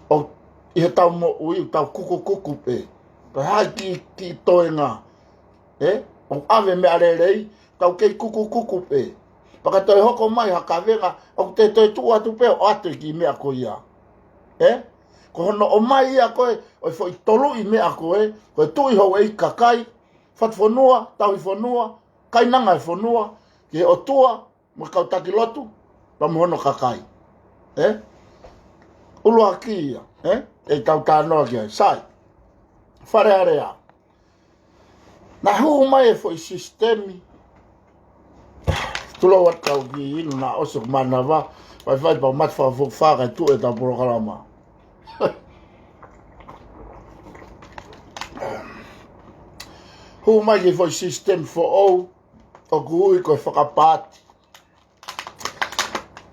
ʻOku ʻi heʻetau moʻui, ʻoku tau kukukuku pē. Ko e hā e kiʻi, kiʻi toenga. Ē? ʻOku ʻave meʻa lelei, tau kei kukukuku pē. Pea ka toe hoko mai ha kavenga, ʻoku te toe tuʻu atu pē ʻo ʻoatu e kiʻi meʻa ko ia. Ē? Ko hono ʻomai ia ko ē, ʻo e foʻi toluʻi meʻa ko ē, ko e tuʻi houʻeiki kakai, fatu fonua, tauhi fonua, kainanga e fonua, ki he ʻOtua, mo e kau taki lotu, pea mo hono kakai. Ē? ʻUluaki ia, ē? ʻE tau talanoa ki ai, sai. Fale Alea. Naʻe hū mai e foʻi sisitemi. Tulou atu kau kiʻi inu naʻa ʻosi ʻeku mānava, faifai pea u mate fakafokifā kae tuʻu ʻetau polokalama. Hū mai ki he foʻi sisitemi foʻou, ʻoku ui ko e fakapaati.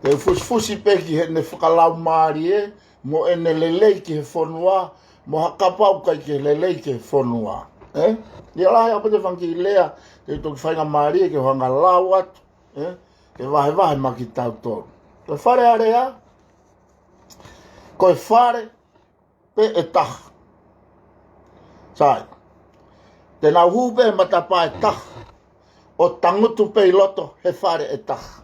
Te u fusifusi pē ki heʻene fakalaumālie, mo ʻene lelei ki he fonua, mo ha kapau ʻikai ke lelei ki he fonua. Ē? ʻIa lahi ʻaupito e fanga kiʻi lea, te u toki faingamālie ke u hanga lau atu, ē? Ke vahevahe maʻa kitautolu. Ko e Fale Alea, ko e fale, pē ʻe taha. Sai. Te nau hū pē matapā ʻe taha. ʻO tangutu pē ʻi loto he fale ʻe taha.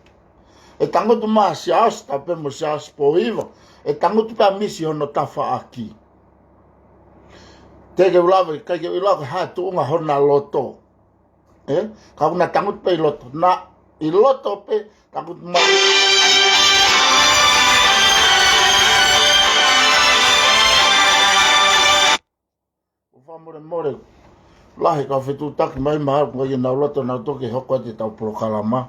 ʻE tangutu mai Siaosi Tapu pē mo Siaosi Pōhiva. ʻE tangutu pē ʻa Misi hono tafaʻaki. Te ke u lave, ʻikai ke u ʻilo ko e hā e tuʻunga hona loto. Ē? Ka ʻoku na tangutu pē ʻi loto. Na ʻi loto pē, tangutu mai. ʻOfa molemole. Lahi kau fetuʻutaki mai mahalo ʻoku ʻikai ke nau loto nau toki hoko atu ʻetau polokalama.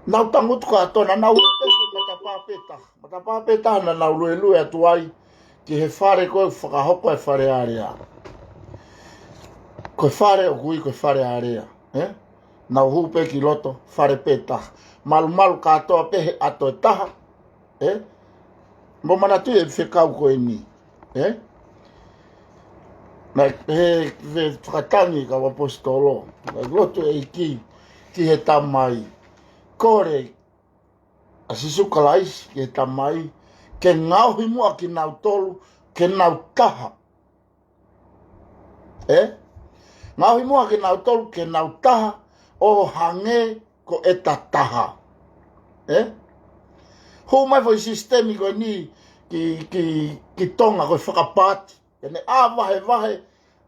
Nau tangutu kātoa, nau hū pē ki he matapā pē taha. Matapā pē taha naʻa nau luelue atu ai ki he fale ko ē ʻoku fakahoko e Fale Alea. Ko e fale ʻoku ui ko e Fale Alea, ē? Nau hū pē ki loto, fale pē taha. Malumalu kātoa pē he ʻato ʻe taha, ē? Mou manatuʻi e fekau ko eni, ē? Naʻe, he, he fakatangi kau ʻaposetolo, naʻe lotu e ʻEiki ki he Tamai. Kole ʻa Sīsū Kalaisi ki he Tamai, ke ngaohi muʻa kinautolu, ke nau taha. Ē? Ngaohi muʻa kinautolu, ke nau taha, ʻo hangē ko ʻeta taha. Ē? Hū mai foʻi sisitemi ko eni ki, ki, ki Tonga ko e fakapaati. Ke ne ʻā vahevahe,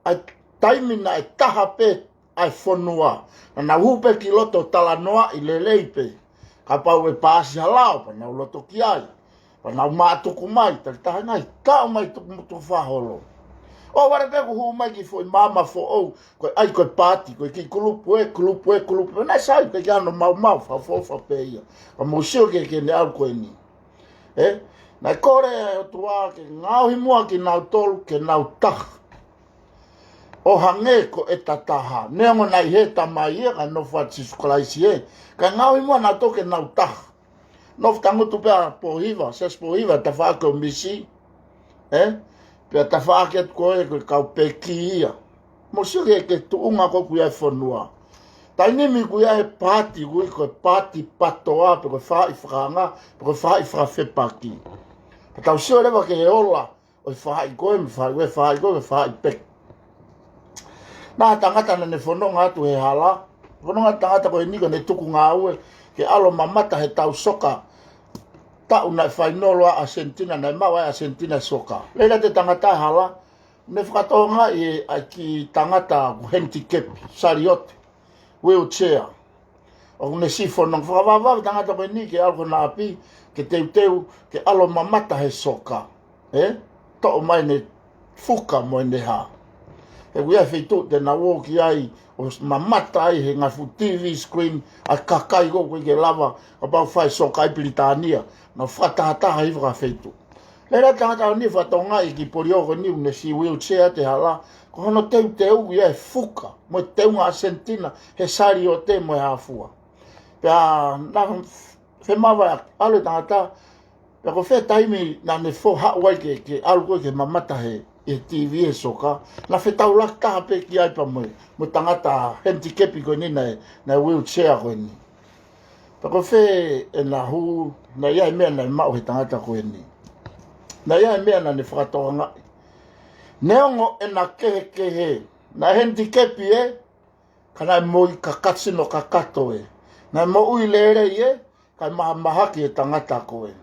ʻa e taimi naʻe taha pē ʻa e fonua. Naʻa nau hū pē ki loto talanoaʻi lelei pē. Kapau ʻe paasi ha lao, pea nau loto ki ai. Pea nau mātuku mai, takitaha ngaahi taʻu mai tuku, tuku fakaholo. ʻO vale pē kuo hū mai ki foʻi maama foʻou, ko e ʻai ko e paati, ko e kiʻi kulupu ē, kulupu ē, kulupu ē. Naʻe sai pē ki hano maumau, fakaʻofoʻofa pē ia. Ka mou sio ki he, ki heʻene ʻalu ko eni. Ē? Naʻe kole ʻe he ʻOtua ke ngaohi muʻa kinautolu ke nau taha. ʻO hangē ko ʻeta taha. Neongo naʻe ʻi he Tamai ia, ka nofo atu Sīsū Kalaisi ē. Ka ngaohi muʻa nautolu ke nau taha. Nofo tangutu pē ʻa Pōhiva, Siaosi Pōhiva, tafaʻaki ʻo Misi. Ē? Pea tafaʻaki atu ko ē ko e kau peki ia. Mou sio ki he, ki he tuʻunga ko ē ʻoku ʻi ai e fonua. Taimi ni ʻoku ʻi ai e paati, ʻoku ui ko e paati PATOA, pe ko e faʻahi fakaanga, pe ko e faʻahi fakafepaki. Ka tau sio leva ki he ola ʻo e faʻahi ko ē, mo e faʻahi ko ē, faʻahi ko ē, faʻahi peki. Naʻe ʻi ai e tangata naʻa ne fononga atu he hala, fononga tangata ko eni ko ʻene tuku ngāue, ke ʻalu ʻo mamata he tau soka, taʻu naʻe fainolo ai ʻa ʻAsenitina, naʻe maʻu ai ʻa ʻAsenitina e soka. Lele atu e tangata ʻi he hala, ne fakatokangaʻi ʻe he kiʻi tangata ko e handicap, saliote, wheelchair. ʻOku ne siʻi fononga, fakavavevave e tangata ko eni ke ʻalu ki hona ʻapi, ke teuteu, ke ʻalu ʻo mamata he soka. Ē? Toʻo mai ʻene fuka mo ʻene hā. He ʻoku ʻi ai e feituʻu te nau ō ki ai ʻo mamata ai he ngaahi fuʻu T V screen ʻa e kakai ko ē ʻoku ʻikai ke lava, kapau fai soka ʻi Pilitānia, nau fakatahataha hifo ki ha feituʻu. Lele atu e tangata ko eni, fakatokangaʻi e kiʻi pōliō ko eni ʻoku ne siʻi wheelchair atu he hala, ko hono teuteu ia e fuka mo e teunga ʻa ʻAsenitina he saliote mo e hā fua. Pea naʻe femavaeʻaki, ʻalu e tangata, pea ko e fē taimi naʻa ne fo haʻu ai ke, ke ʻalu ko ē ke mamata he, he T V he soka, naʻe fetaulaki taha pē ki ai pea mo e, mo e tangata handicap ko eni naʻe, naʻe wheelchair ko eni. Pea ko e fē ʻena hū, naʻe ʻi ai e meʻa naʻe maʻu he tangata ko eni. Naʻe ʻi ai e meʻa naʻa ne fakatokangaʻi. Neongo ʻena kehekehe, naʻe handicap ē, ka naʻe moʻui kakato, sino kakato ē. Naʻe moʻui lelei ē, kae mahamahaki e tangata ko ē.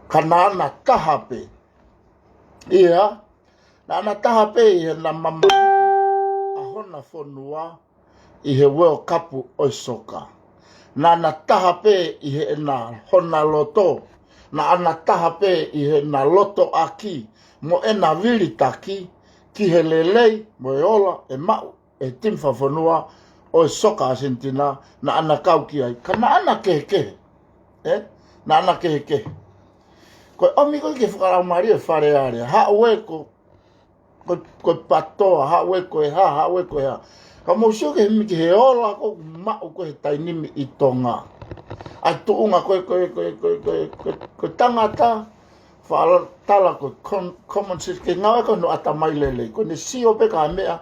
Ka naʻa na taha pē. ʻIa, naʻa na taha pē ʻi heʻena mamahiku ʻa hona fonua ʻi he World Cup ʻo e soka. Naʻa na taha pē ʻi heʻena hona loto. Naʻa na taha pē ʻi heʻena lotoʻaki mo ʻena vilitaki ki he lelei mo e ola ʻe maʻu ʻe he timi fakafonua ʻo e soka ʻa ʻAsenitina, naʻa na kau ki ai. Ka naʻa na kehekehe. Ē? Naʻa na kehekehe. Ko e ʻomi ko ē ke fakalaumālie e Fale Alea. Haʻu ē ko, ko, ko e patoa, haʻu ē ko e hā, haʻu ē ko e hā. Ka mou sio ki he mi-, ki he ola ko ē ʻoku maʻu ko ē he taimi ni ʻi Tonga. ʻA e tuʻunga ko ē, ko e, ko e tangata, faʻa tala ko e com-, common sense, ke ngāue ko hono ʻatamai lelei, ko ʻene sio pē ki ha meʻa,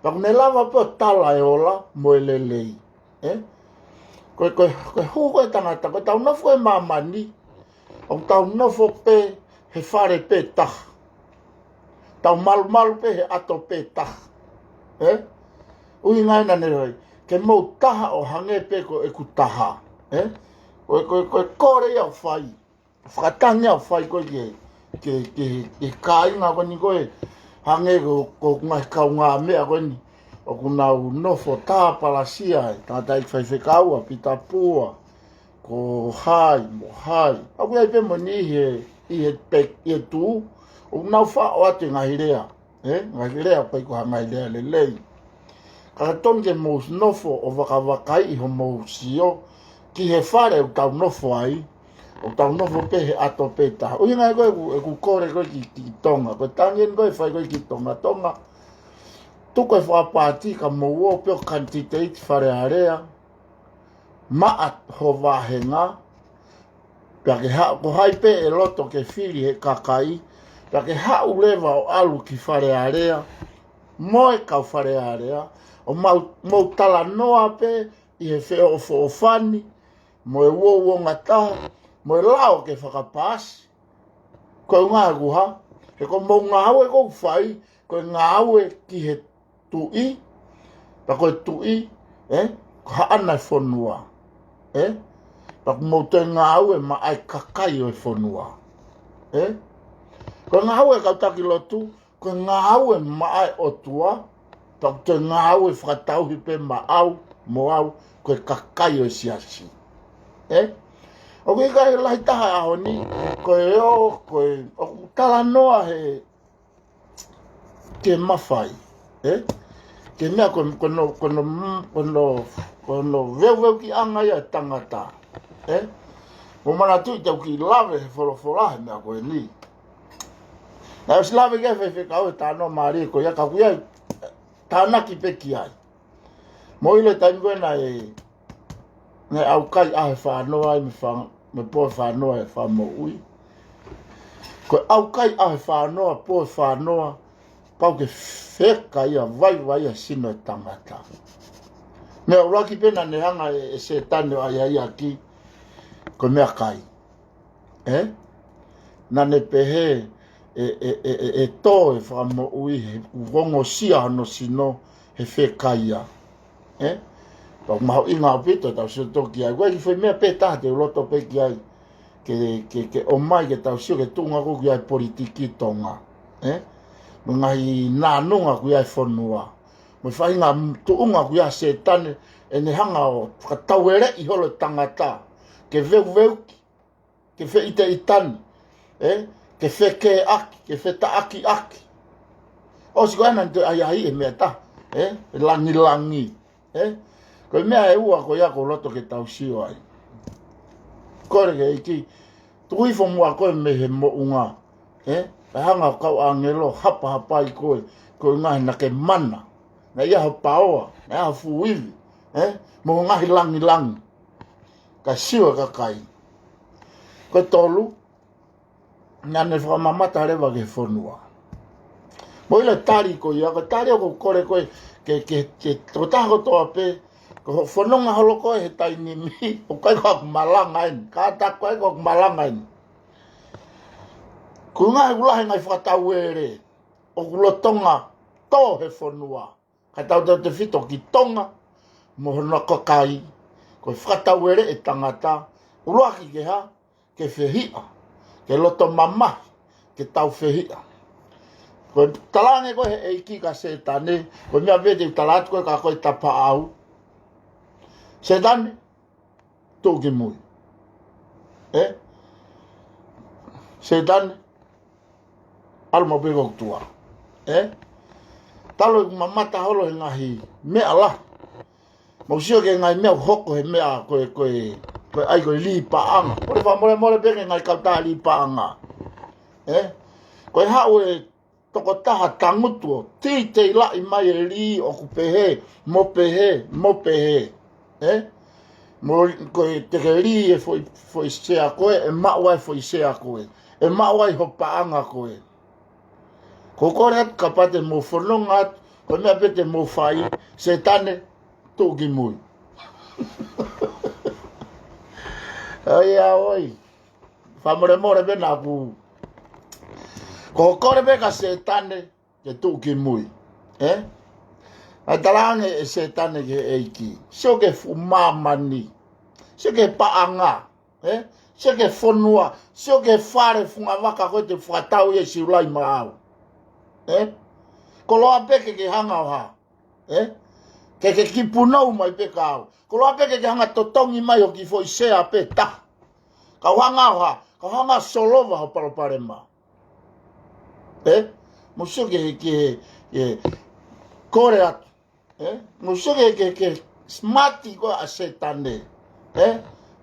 pea ʻoku ne lava pē ʻo tala e ola mo e lelei. Ē? Ko e, ko e, ko e hū ko ē e tangata, ko ʻetau nofo ko ē ʻi māmani, ʻoku tau nofo pē he fale pē taha. Tau malumalu pē he ʻato pē taha. Ē? ʻUhinga ia naʻa ne ʻai, ke mou taha ʻo hangē pē ko ʻeku taha. Ē? Ko e, ko e, ko e kole ia ʻoku fai. Fakatangi ʻoku fai ko ē ke, ke, ke, ke kāinga ko eni ko ē. Hangē ko, ko e ngaahi kaungāmeʻa ko eni. ʻOku nau nofo tāpalasia ai. Tangataʻeiki faifekau, Pita Pua. Ko hai, mo hai. ʻOku ʻi ai pē mo eni ʻi he, ʻi he pe-, ʻi he tuʻu. ʻOku nau faʻo atu e ngaahi lea. Ē, ngaahi lea ʻoku ʻikai ko ha ngaahi lea lelei. Ka tonu ke mou nofo ʻo vakavakaiʻi hoʻomou sio ki he fale ʻoku tau nofo ai, ʻoku tau nofo pē he ʻato pē taha. ʻUhinga ia ko ē ʻeku, ʻeku kole ko ē ki, ki Tonga. Ko e tangi eni ko ē ʻe fai ko ē ki Tonga, Tonga. Tuku e fakapāti ka mou ō pē ʻo kanititeiti Fale Alea. Maʻa ho vāhenga, pea ke haʻu, ko hai pē ʻe loto ke fili he kakai, pea ke haʻu leva ʻo ʻalu ki Fale Alea, mo e kau Fale Alea, ʻo mou, mou talanoa pē ʻi he feʻofoʻofani, mo e uouongataha, mo e lao ke fakapaasi. Ko e ʻuhinga ʻoku hā, he ko hoʻomou ngāue ʻoku fai, ko e ngāue ki he tuʻi, pea ko e tuʻi, ē, ko haʻana e fonua, ē, pea ʻoku mou toe ngāue maʻa e kakai ʻo e fonua, ē. Ko e ngāue e kau taki lotu, ko e ngāue maʻa e ʻOtua, pea ʻoku toe ngāue fakatauhi pē maʻau, mo au, ko e kakai ʻo e siasi, ē. ʻOku ʻikai lahi taha ʻaho ni, ko e ō, ko e, ʻoku talanoa he ke mafai, ē? Ke meʻa ko, ko hono, ko hono, ko hono, ko hono veuveukiʻanga ia e tangata, ē? Mou manatuʻi te u kiʻi lave he folofola he meʻa ko eni. Naʻe ʻosi lave ki ai e faifekau he talanoa mālie ko ia ka ʻoku ʻi ai, tānaki pē ki ai. Mou ʻilo e taimi ko ē naʻe, naʻe ʻaukai ʻaho ʻe fāngofulu ai mei he fā-, mei he pō ʻe fāngofulu e Fakamoʻui. Ko e ʻaukai ʻaho ʻe fāngofulu, pō ʻe fāngofulu, pau ke feka ia, vaivai ia e sino e tangata. Meʻa ʻuluaki pē naʻa ne hanga ʻe, ʻe Sētane ʻo ʻai ai ʻaki, ko e meʻakai. Ē? Naʻa ne pehē ʻe, ʻe, ʻe, ʻe, ʻe tō e Fakamoʻui he ʻoku ongosia hono sino he feka ia. Ē? Pea ʻoku mahuʻinga ʻaupito ʻetau sio toki ai. ʻOku ʻi ai e kiʻi foʻi meʻa pē taha te u loto pē ki ai. ke, ke, ke ʻomai ke tau sio ki he tuʻunga ko ia ʻa e politiki Tonga. Ē? Mo e ngaahi nānunga ko ia ʻa e fonua. Mo e faʻahinga tuʻunga ko ia ʻa Sētane, ʻene hanga ʻo fakataueleʻi holo e tangata. Ke veuveuki, ke feʻiteʻitani, ē? Ke fekeʻaki, ke fetaʻakiʻaki. ʻOsi ko ena ʻene toe ʻahiʻahiʻi e meʻa taha, ē? E langilangi, ē? Ko e meʻa ʻe ua ko ia ʻoku ou loto ke tau sio ai. Kole ki he ʻEiki, tuku hifo muʻa koe mei he moʻunga, ē? Kae hanga ʻo e kau ʻāngelo ʻo hapahapai koe, ko e ʻuhinga he naʻa ke mana, naʻe ʻi ai ho paoa, naʻe ʻi ai ho fuʻu ivi, ē? Mo e ngaahi langilangi. Kae sio e kakai. Ko e tolu, naʻa ne fakamamata leva ki he fonua. Mou ʻilo e tali ko ia, ko e tali ʻoku ou kole ko ē ke, ke, ke tokotaha kotoa pē, ko hoʻo fononga holo ko ē he taimi ni, ʻoku ʻikai ko haʻaku malanga eni, kātaki ʻoku ʻikai ko haʻaku malanga eni. Ko e ʻuhinga he ʻoku lahi e ngaahi fakatauele ʻoku lolotonga tō he fonua. Kae tautautefito ki Tonga, mo hono kakai, ko e fakataueleʻi e tangata, ʻuluaki ke hā, ke fehiʻa, ke loto mamahi, ke tau fehiʻa. Ko e talaange ko ē he ʻEiki kia Sētane, ko e meʻa pē te u tala atu ko ē kia koe Tapaʻau. Sētane, tuʻu ki mui. Ē? Sētane, ʻalu maʻu pē ki hoku tuʻa. Ē? Talu ʻeku mamata holo he ngaahi meʻa lahi. Mou sio ki he ngaahi meʻa ʻoku hoko he meʻa ko ē, ko ē, ko e ʻai ko ē lī paʻanga. Kole fakamolemole pē ki he ngaahi kautaha lī paʻanga. Ē? Ko e haʻu e tokotaha tangutu ʻo titeilaʻi mai e lī ʻoku pehē, mo pehē, mo pehē. Ē? Mo ko e te ke lī e foʻi, foʻi sea ko ē, ʻe maʻu ai e foʻi sea ko ē. ʻE maʻu ai ho paʻanga ko ē. Ko e kole atu kapau te mou fononga atu, ko e meʻa pē te mou fai, Sētane, tuʻu ki mui. ʻAi ā ʻoi. Fakamolemole pē naʻa ku. Ko e kole pē kia Sētane, ke tuʻu ki mui. Ē? Naʻe talaange ʻe Sētane ki he ʻEiki. Sio ki he fuʻu māmani. Sio ki he paʻanga. Ē? Sio ki he fonua. Sio ki he fale fungavaka ko ē te u fakatau ia ʻi Siulai maʻau. Ē? Koloa pē ke ke hanga ʻo hā. Ē? Ke ke kipunou mai pē kia au. Koloa pē ke ke hanga ʻo totongi mai ho kiʻi foʻi sea pē taha. Kau hanga ʻo hā. Kau hanga ʻo solova ho palopalema. Ē? Mou sio ki he, ki he, ki he kole atu. Ē? Mou sio ki he, ki he, ki he smart ko ē ʻa Sētane. Ē?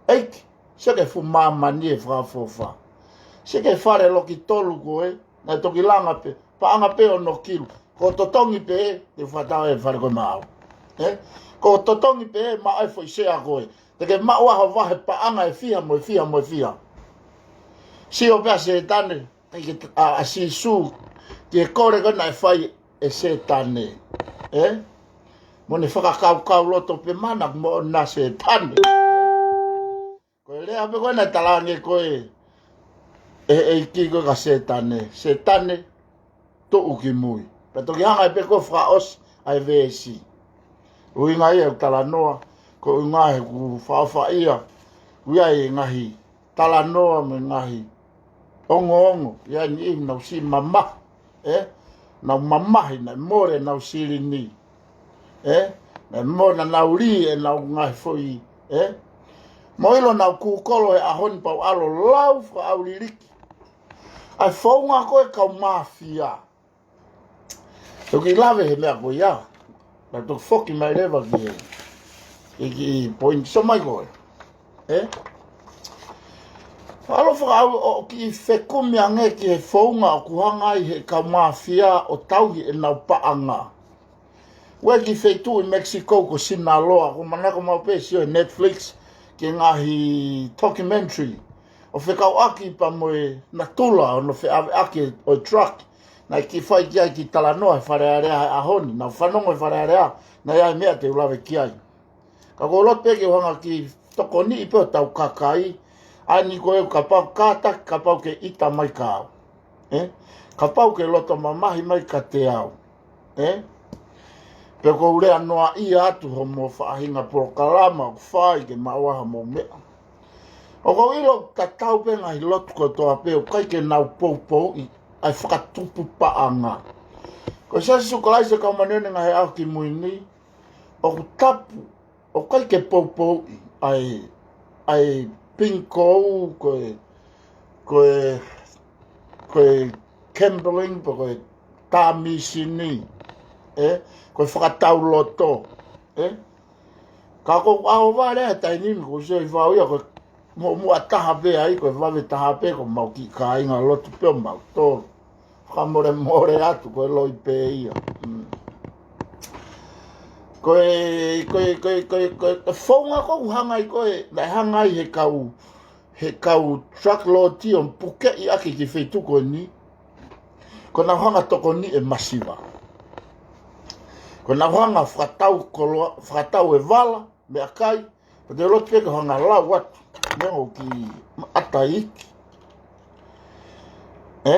ʻEiki, sio ki he fuʻu māmani e fakaʻofoʻofa. Sio ki he fale loki tolu ko ē, naʻe toki langa pē, paʻanga pē ono kilu. Ko e totongi pē, te u fakatau e fale ko ē maʻau. Ē? Ko e totongi pē, maʻu e foʻi sea ko ē. Te ke maʻu ā ho vahe paʻanga ʻe fiha mo e fiha mo e fiha. Sio pē ʻa Sētane, ʻai ke t-, ʻa, ʻa Sīsū, ki he kole ko ē naʻe fai ʻe Sētane. Ē? Mo ne fakakaukau loto pē mana mo ʻona Sētane. Ko e lea pē ko ē naʻe talaange ko ē ʻe he ʻEiki ko ē kia Sētane. Sētane, tuʻu ki mui. Pea toki hanga ai pē ko ē ʻo fakaʻosi ʻa e veesi. ʻUhinga ia ʻeku talanoa, ko e ʻuhinga he ʻoku fakaʻofaʻia, ʻoku ʻi ai e ngaahi talanoa mo e ngaahi ongoongo, ʻi ai e niʻihi naʻa nau siʻi mamahi, ē? Nau mamahi, naʻe mole ʻenau silini, ē? Naʻe mole, naʻa nau lī ʻenau ngaahi foʻi, ē? Mou ʻilo naʻa ku kole he ʻaho ni pea u ʻalu ʻo lau fakaʻauliliki ʻa e founga ko ē kau māfia. Te u kiʻi lave he meʻa ko ia. Naʻa toki foki mai leva ki he, ki he kiʻi point so mai ko ē. Ē? ʻAlu fakaʻau ʻo kiʻi fekumi ange ki he founga ʻoku hanga ai he kau māfia ʻo tauhi ʻenau paʻanga. ʻOku ʻi ai e kiʻi feituʻu ʻi Mexico ko Sinaloa, ʻoku ou manako maʻu pē sio he Netflix, ki he ngaahi documentary. ʻO fekauʻaki pea mo e natula ʻo hono feʻaveʻaki ʻo e drug. Naʻe kiʻi fai ki ai e kiʻi talanoa he Fale Alea he ʻaho ni, naʻa ku fanongo he Fale Alea, naʻe ʻi ai e meʻa te u lave ki ai. Ka ʻoku ou loto pē ke u hanga ʻo kiʻi tokoniʻi pē hotau kakai, ʻa eni ko ē kapau kātaki, kapau ke ʻita mai kia au. Ē? Kapau ke loto mamahi mai kiate au. Ē? Pea ʻoku ou lea noaʻia atu hoʻomou faʻahinga polokalama ʻoku fai ke maʻu ai haʻamou meʻa. ʻOku ou ʻilo tatau pē ngaahi lotu kotoa pē, ʻoku ʻikai ke nau poupouʻi ʻa e fakatupu paʻanga. Ko e Siasi ʻo Sīsū Kalaisi ʻo e Kau Māʻoniʻoni ʻi he Ngaahi ʻAho Kimui Ni, ʻoku tapu, ʻoku ʻikai ke poupouʻi ʻa e, ʻa e pingikō, ko e, ko e, ko e gambling, pe ko e tā mīsini, ē? Ko e fakatau loto, ē? Ka ko au vale he taimi ni, ko se i fau ia, ko mo, mo a taha pē ai, ko e vave taha pē, ko mau kiʻi kāinga lotu pē ʻo mau tolu. Fakamolemole atu, ko e loi pē ia. Mm. Ko e, ko e, ko e, ko e, ko e, ko e founga ʻoku hanga ai ko e, naʻe hanga ai he kau, he kau truck load ʻo pukeʻi ʻaki ki he feituʻu ko eni. Ko ʻenau hanga tokoniʻi e masiva. Ko ʻenau hanga fakatau koloa, fakatau e vala, meʻakai, pea te lotu pē ke hanga lau atu, meʻa ʻoku kiʻi ʻata iiki. Ē?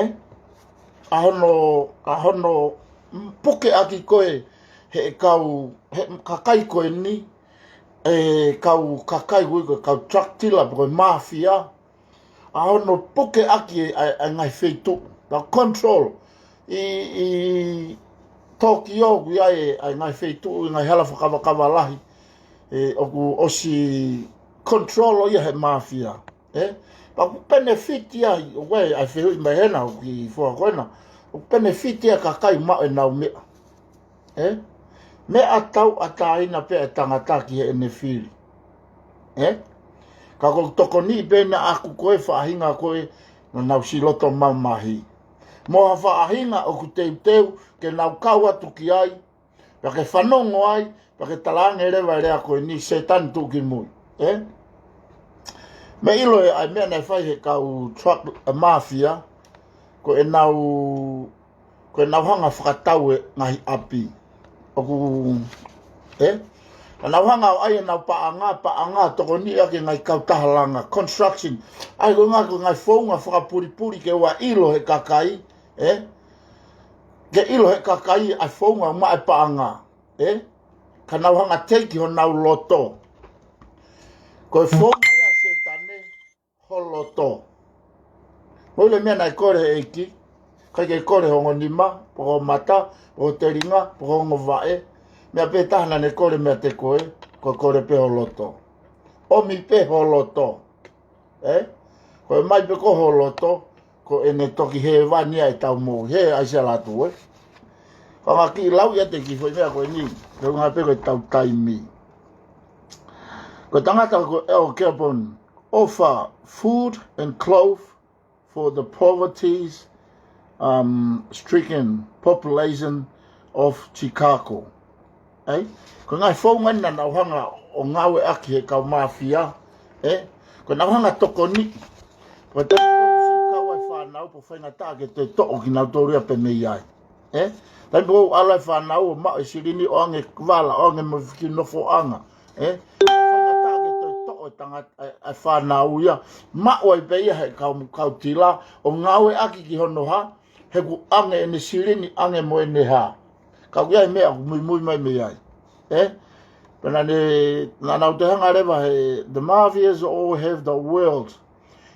ʻA hono, ʻa hono, mm, puke ʻaki ko e, he kau, he kakai ko eni, e kau kakai ui ko e kau truck dealer, pe ko e mafia, ʻa hono puke ʻaki e, ʻa e, ʻa e ngaahi feituʻu, ka control. ʻI, ʻi Tokyo, ʻoku ʻi ai e, ʻa e ngaahi feituʻu, ʻi he ngaahi hala fakakavakava lahi, ē, ʻoku ʻosi control ʻo ia he mafia, ē? Pea ʻoku penefiti ai, ʻoku ʻi ai e fehuʻi mai hena, ʻoku kiʻi fua ko ena, ʻoku penefiti ai e kakai maʻu ʻenau meʻa. Ē? Meʻa tauʻatāina pē ʻa e tangata ki heʻene fili. Ē? Ka ʻoku tokoniʻi pē ʻe naʻa ʻaku ko e faʻahinga ko ē naʻa nau siʻi loto mamahi. Mo ha faʻahinga ʻoku teuteu ke nau kau atu ki ai, pea ke fanongo ai, pea ke talaange leva e lea ko eni Sētane tuʻu ki mui. Ē? Meʻa ʻilo ē, ʻa e meʻa naʻe fai he kau truck, e mafia, ko ʻenau ko ʻenau hanga fakatau e ngaahi ʻapi. ʻOku, ē? Ka nau hanga ʻo ʻai ʻenau paʻanga, paʻanga tokoniʻi ʻaki e ngaahi kautaha langa, construction. ʻA ia ko e ngaahi, ko e ngaahi founga fakapulipuli ke ʻoua ʻilo he kakai, ē? Ke ʻilo he kakai ʻa e founga maʻu e paʻanga, ē? Ka nau hanga teiki honau loto. Ko e founga ia ʻa Sētane, ho loto. Ko e meʻa naʻe kole he ʻEiki, ʻikai ke kole ho ongo nima, pe ko ho mata, pe ko ho telinga, pe ko ho ongo vaʻe. Meʻa pē taha naʻa ne kole meiate koe, ko e kole pē ho loto. ʻOmi pē ho loto. Ē? Ko e ʻomai pē ko ho loto, ko ʻene toki hēvani ai ʻetau moʻui, he ʻai sia latu, ē? Ka ngā kiʻi lau ia te ki foʻi meʻa ko eni, ke unga pē ko ʻetau taimi. Ko e tangata ko ʻEl Capone, offer food and clothes for the poverty, um, stricken population of Chicago. Ē? Ko e ngaahi founga naʻa nau hanga ʻo ngāueʻaki he kau mafia, ē? Ko ʻenau hanga tokoniʻi. Ko e taimi ko ē ʻoku siʻi kau ai e fānau, pea faingataʻa ke toe toʻo kinautolu ia pē mei ai. Ē? Taimi ko ē ʻoku ʻalu ai e fānau ʻo maʻu e silini ʻo ʻoange vala, ʻo ʻoange mo e fiki nofoʻanga. Ē? Faingataʻa ke toe toʻo e tangata, e, e fānau ia. Maʻu ai pē ia he kau, kau tila, ʻo ngāueʻaki ki hono hā, he ʻoku ʻoange ʻene silini, ʻoange mo ʻene hā. Ka ʻoku ʻi ai e meʻa ʻoku muimui mai mei ai. Ē? Pea naʻa ne, naʻa nau toe hanga leva he, the mafias all have the world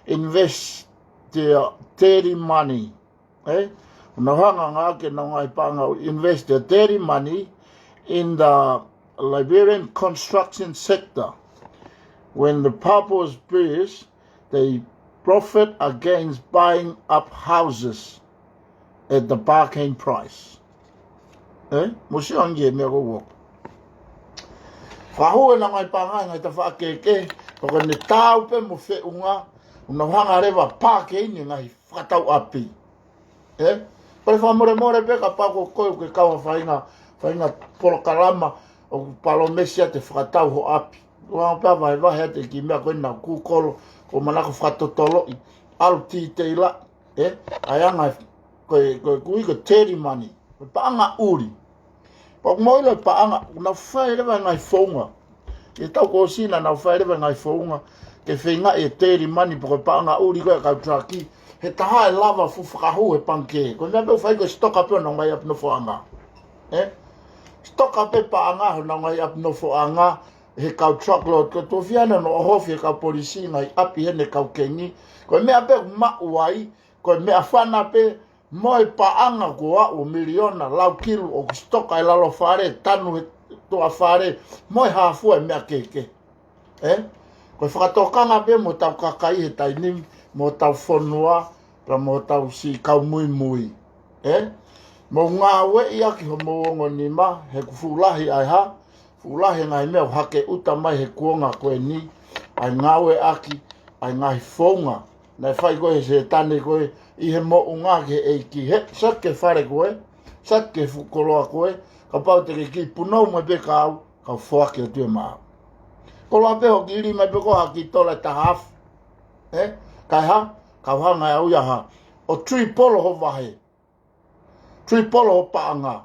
invest their dirty money. Ē? ʻO nau hanga ngā ke nau ngaahi paʻanga ʻo invest their dirty money in the Liberian construction sector. When the bubbles burst, they profit against buying up houses at the bargain price. Ē? Mo si angi e meʻa ko ua. Fakahū ʻenau ngaahi paʻanga, ngaahi tafaʻaki kehekehe, ka ko ʻene tau pē mo feʻunga, ʻo nau hanga leva pā ke ini ngaahi fakatau ʻapi. Ē? Pea fakamolemole pē kapau ko koe ʻoku ke kau ha faʻahinga, faʻahinga polokalama ʻoku palōmesi ʻa e fakatau ho ʻapi. ʻOua pē vahevahe ʻa e kiʻi meʻa ko ena Google, ko e manako fakatotoloʻi, ʻalu titeila, ē? ʻA e anga, ko e, ko e ʻoku ui ko e dirty money. Ko e paʻanga ʻuli. Pea ʻoku mau ʻilo e paʻanga, ʻoku nau fai leva e ngaahi founga. ʻI he taʻu kuo ʻosi naʻa nau fai leva e ngaahi founga, ke feingaʻi e dirty money pe ko e paʻanga ʻuli ko ē ʻa e kau tulaki, he taha ʻe lava fuʻu fakahū he pangikē. Ko e meʻa pē ʻoku fai ko e sitoka pē honau ngaahi ʻapi nofoʻanga. Ē? Sitoka pē paʻanga honau ngaahi ʻapi nofoʻanga, he kau truckload, ko e tuʻo fiha ʻena ʻoku ʻohofi he kau polisi ngaahi ʻapi heni kau kengi. Ko e meʻa pē ʻoku maʻu ai, ko e meʻafana pē, mo e paʻanga ko ē ʻo miliona, lau kilu ʻoku sitoka ʻi lalo fale, tanu he tuʻa fale, mo e hā fua e meʻa kehekehe. Ē? Ko e fakatokanga pē mo hotau kakai he taimi ni, mo hotau fonua, pea mo hotau siʻi kau muimui. Ē? Mou ngāueʻi ʻaki homou ongo nima, he ʻoku fuʻu lahi ʻa e hā, fuʻu lahi e ngaahi meʻa ʻoku hake ʻuta mai he kuonga ko eni, ʻa e ngāueʻaki ʻa e ngaahi founga naʻe fai ko ē he Sētane ko ē ʻi he moʻunga ki he ʻEiki. He, sat ke fale ko ē, sat ke fuʻu koloa ko ē, kapau te ke kiʻi punou mai pē kia au, kau foaki atu ia maʻau. Koloa pē hoʻo kiʻi lī mai pē ko ē ha kiʻi tola ʻe taha afe. Ē? Kae hā, kau hanga ʻe au ia hā, ʻo triple ho vahe. Triple ho paʻanga.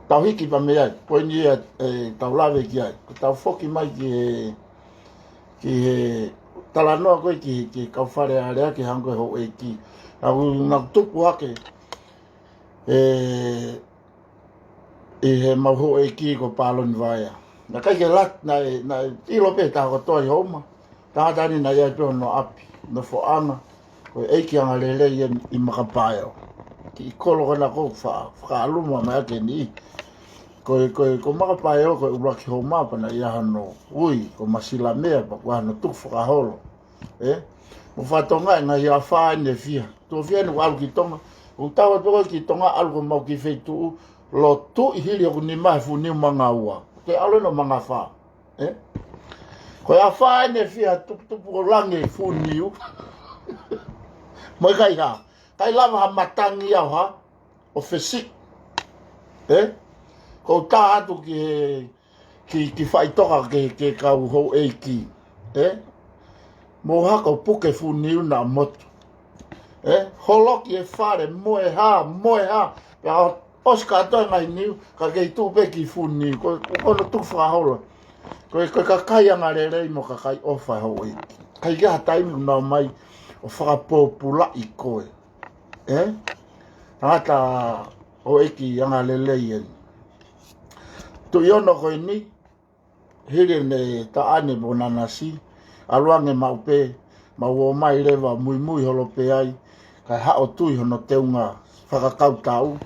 Tau hiki pē mei ai, poini ia, ē, tau lave ki ai. Ko ʻetau foki mai ki he, ki he talanoa ko ē ki, ki he kau Fale Alea ki he hangē ko e houʻeiki. Naʻa ku, naʻa ku tupu hake, ē, ʻi he mau houʻeiki ko Paloni Vaea. Naʻe ʻikai ke lat, naʻe, naʻe ʻilo pē taha kotoa ʻi Houma. Tangata ni naʻe ʻi ai pē hono ʻapi, nofoʻanga, ko e ʻeiki angalelei ʻi, ʻi Makapaeo. Kiʻi kolo ko ena ʻoku fa-, fakaʻaluma mai ʻaki eni. Ko e, ko e, ko Makapaeo, ko e ʻuluaki Houma pea naʻe ʻi ai hano ui, ko Masilamea pea ko e hano tukufakaholo. Ē? Mou fakatokangaʻi e ngaahi afā eni ʻe fiha. Tuʻo fiha eni ʻoku ʻalu ki Tonga. ʻOku tau atu ko ē ki Tonga ʻalu ko mau ki he feituʻu, lotuʻi hili hoku nima he fuʻu niu manga ua. Ke ʻalu eni ʻo manga fā. Ē? Ko e afā eni ʻe fiha tuputupu ʻo langi e fuʻu niu. Mo e ʻikai hā. ʻIkai lava ha matangi au hā, ʻo fesiʻi. Ē? Ko u tā atu ki he, ki, ki faʻitoka ki he, ki he kau houʻeiki. Ē? Mou hako puke fuʻu niu naʻa motu. Ē? Holoki e fale, mo e hā, mo e hā. Pea ʻosi kātoa e ngaahi niu, ka kei tuʻu pē kiʻi fuʻu niu. Ko, ko hono tukufakaholo. Ko e, ko e kakai angalelei mo e kakai ʻofa e houʻeiki. ʻIkai ke ʻi ai ha taimi ʻoku nau ō mai ʻo fakapōpulaʻi koe. Ē? Tangata houʻeiki angalelei eni. Tuʻi ono ko eni, hili ʻene taʻane mo Nanasi, ʻalu ange maʻu pē, mau ō mai leva muimui holo pē ai, kae haʻu ʻo tui hono teunga fakakautau,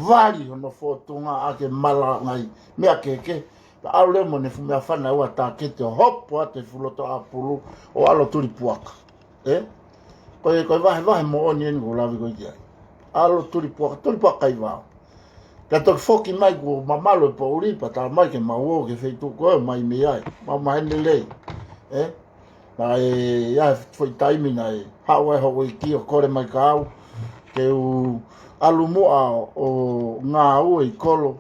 vali hono fōtunga ʻaki e mala ngaahi meʻa kehekehe, pea ʻalu leva mo ʻene fuʻu meʻafana ʻe ua, tāketi ʻo hopo atu he fuʻu loto ʻāpulu, ʻo ʻalu ʻo tuli puaka. Ē? Ko e, ko e vahevahe moʻoni eni ʻoku ou lave ko ē ki ai. ʻAlu ʻo tuli puaka, tuli puaka ʻi vao. Pea toki foki mai kuo mamalu e poʻuli, pea tā mai ke mau ō ki he feituʻu ko ē ʻo mai mei ai. Mau maheni lelei. Ē? Naʻe ʻi ai e foʻi taimi naʻe haʻu ai e houʻeiki ʻo kole mai kia au ke u ʻalu muʻa ʻo ngāue ʻi kolo,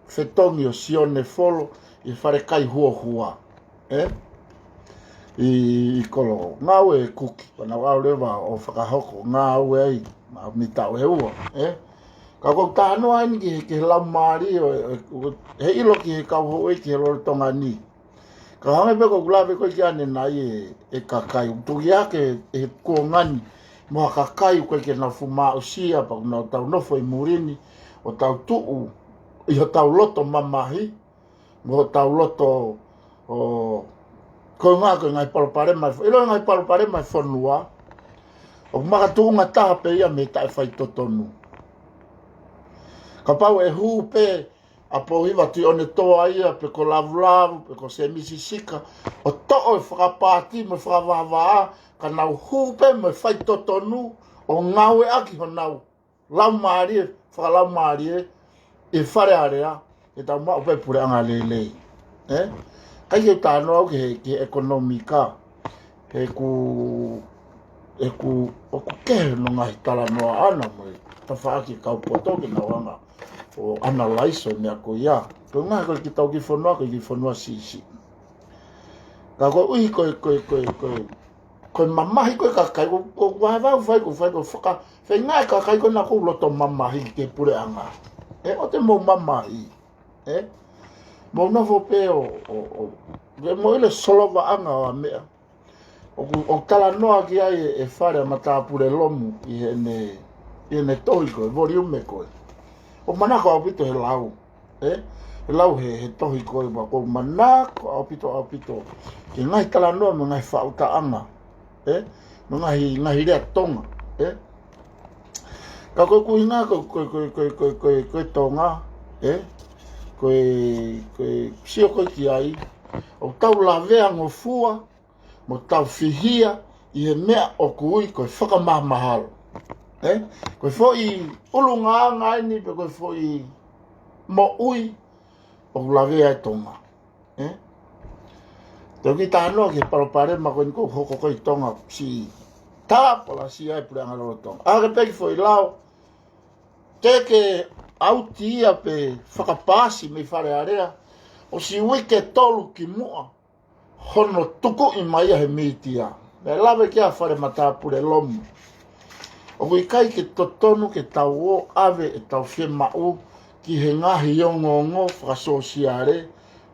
fetongi ʻo Sione Folo ʻi he falekai huohua. Ē? ʻI, ʻi kolo. Ngāue kuki. Pea naʻa ku ʻalu leva ʻo fakahoko ngāue ai. Maʻa mi taʻu ʻe ua. Ē? Ka ʻoku ou talanoa eni ki he, ki he laumālie ʻo, ʻo, ʻo, he ʻilo ki he kau houʻeiki he lolotonga ni. Ka hangē pē ko ʻeku lave ko ē ki ai ʻanenai e, e kakai. ʻOku tuki hake e kuonga ni mo ha kakai ʻoku ʻikai ke nau fuʻu maʻusia, pea ʻoku nau tau nofo ʻi muli ni, ʻo tau tuʻu ʻi hotau loto mamahi, mo hotau loto ʻo, ko e ngaahi, ko e ngaahi palopalema, ʻilo e ngaahi palopalema e fonua, ʻoku makatuʻunga taha pē ia mei he taʻefaitotonu. Kapau ʻe hū pē ʻa Pōhiva Tuʻiʻonetoa ia, pe ko Lavulavu, pe ko Semisi Sika, ʻo toʻo e fakapaati mo e fakavāvāa, ka nau hū pē mo e faitotonu ʻo ngāueʻaki honau laumālie, fakalaumālie, ʻi Fale Alea, ke tau maʻu pē puleʻanga lelei. Ē? ʻIkai ke u talanoa au ki he, ki he ʻekonōmika. He ʻoku, he ʻoku, ʻoku kehe hono ngaahi talanoa ʻana mo e tafaʻaki e kau poto ke nau hanga ʻo analyze e meʻa ko ia. Ko e ngaahi ko e kiʻi tau kiʻi fonua, ko e kiʻi fonua siʻisiʻi. Ka koeʻuhi ko e, ko e, ko e, ko e, ko e mamahi ko ē kakai, ko, ko, ko e vahevahe ʻoku fai, ʻoku fai, ʻoku faka-, feinga e kakai ko ena ʻoku loto mamahi ki he puleʻanga. Ē, ʻoua te mou mamahi. Ē? Mou nofo pē ʻo, ʻo, ʻo, ke mou ʻilo e solovaʻanga ʻo e meʻa. ʻOku, ʻoku talanoa ki ai e, e fale ʻa Matāpule Lomu ʻi heʻene, ʻi heʻene tohi ko ē, volume ko ē. ʻOku manako ʻaupito he lau. Ē? ʻE lau he, he tohi ko ē, pea ʻoku ou manako ʻaupito, ʻaupito ki he ngaahi talanoa mo e ngaahi faʻutaʻanga, ē? Mo e ngaahi, ngaahi lea Tonga, ē? Ka ko e ʻuhinga ko, ko, ko e Tonga, ē? Ko e, ko e sio ko ē ki ai, ʻoku tau lavea ngofua, mo tau fihia ʻi he meʻa ʻoku ui ko e fakamahamahalo. Ē? Ko e foʻi ʻulungaanga eni pe ko e foʻi moʻui ʻoku lavea ai Tonga. Ē? Te u kiʻi talanoa ki he palopalema ko eni ʻoku hoko ko ē ʻi Tonga, siʻi tāpalasia e puleʻanga lolotonga. ʻA ke peki foʻi lao, te ke ʻauti ia pe fakapaasi mei Fale Alea, ʻosi uike tolu kimuʻa hono tukuʻi mai ia he mītia. Naʻe lave ki ai ʻa Fale Matāpule Lomu. ʻOku ʻikai ke totonu ke tau ō ʻave ʻetau fiemaʻu ki he ngaahi ongoongo fakasōsiale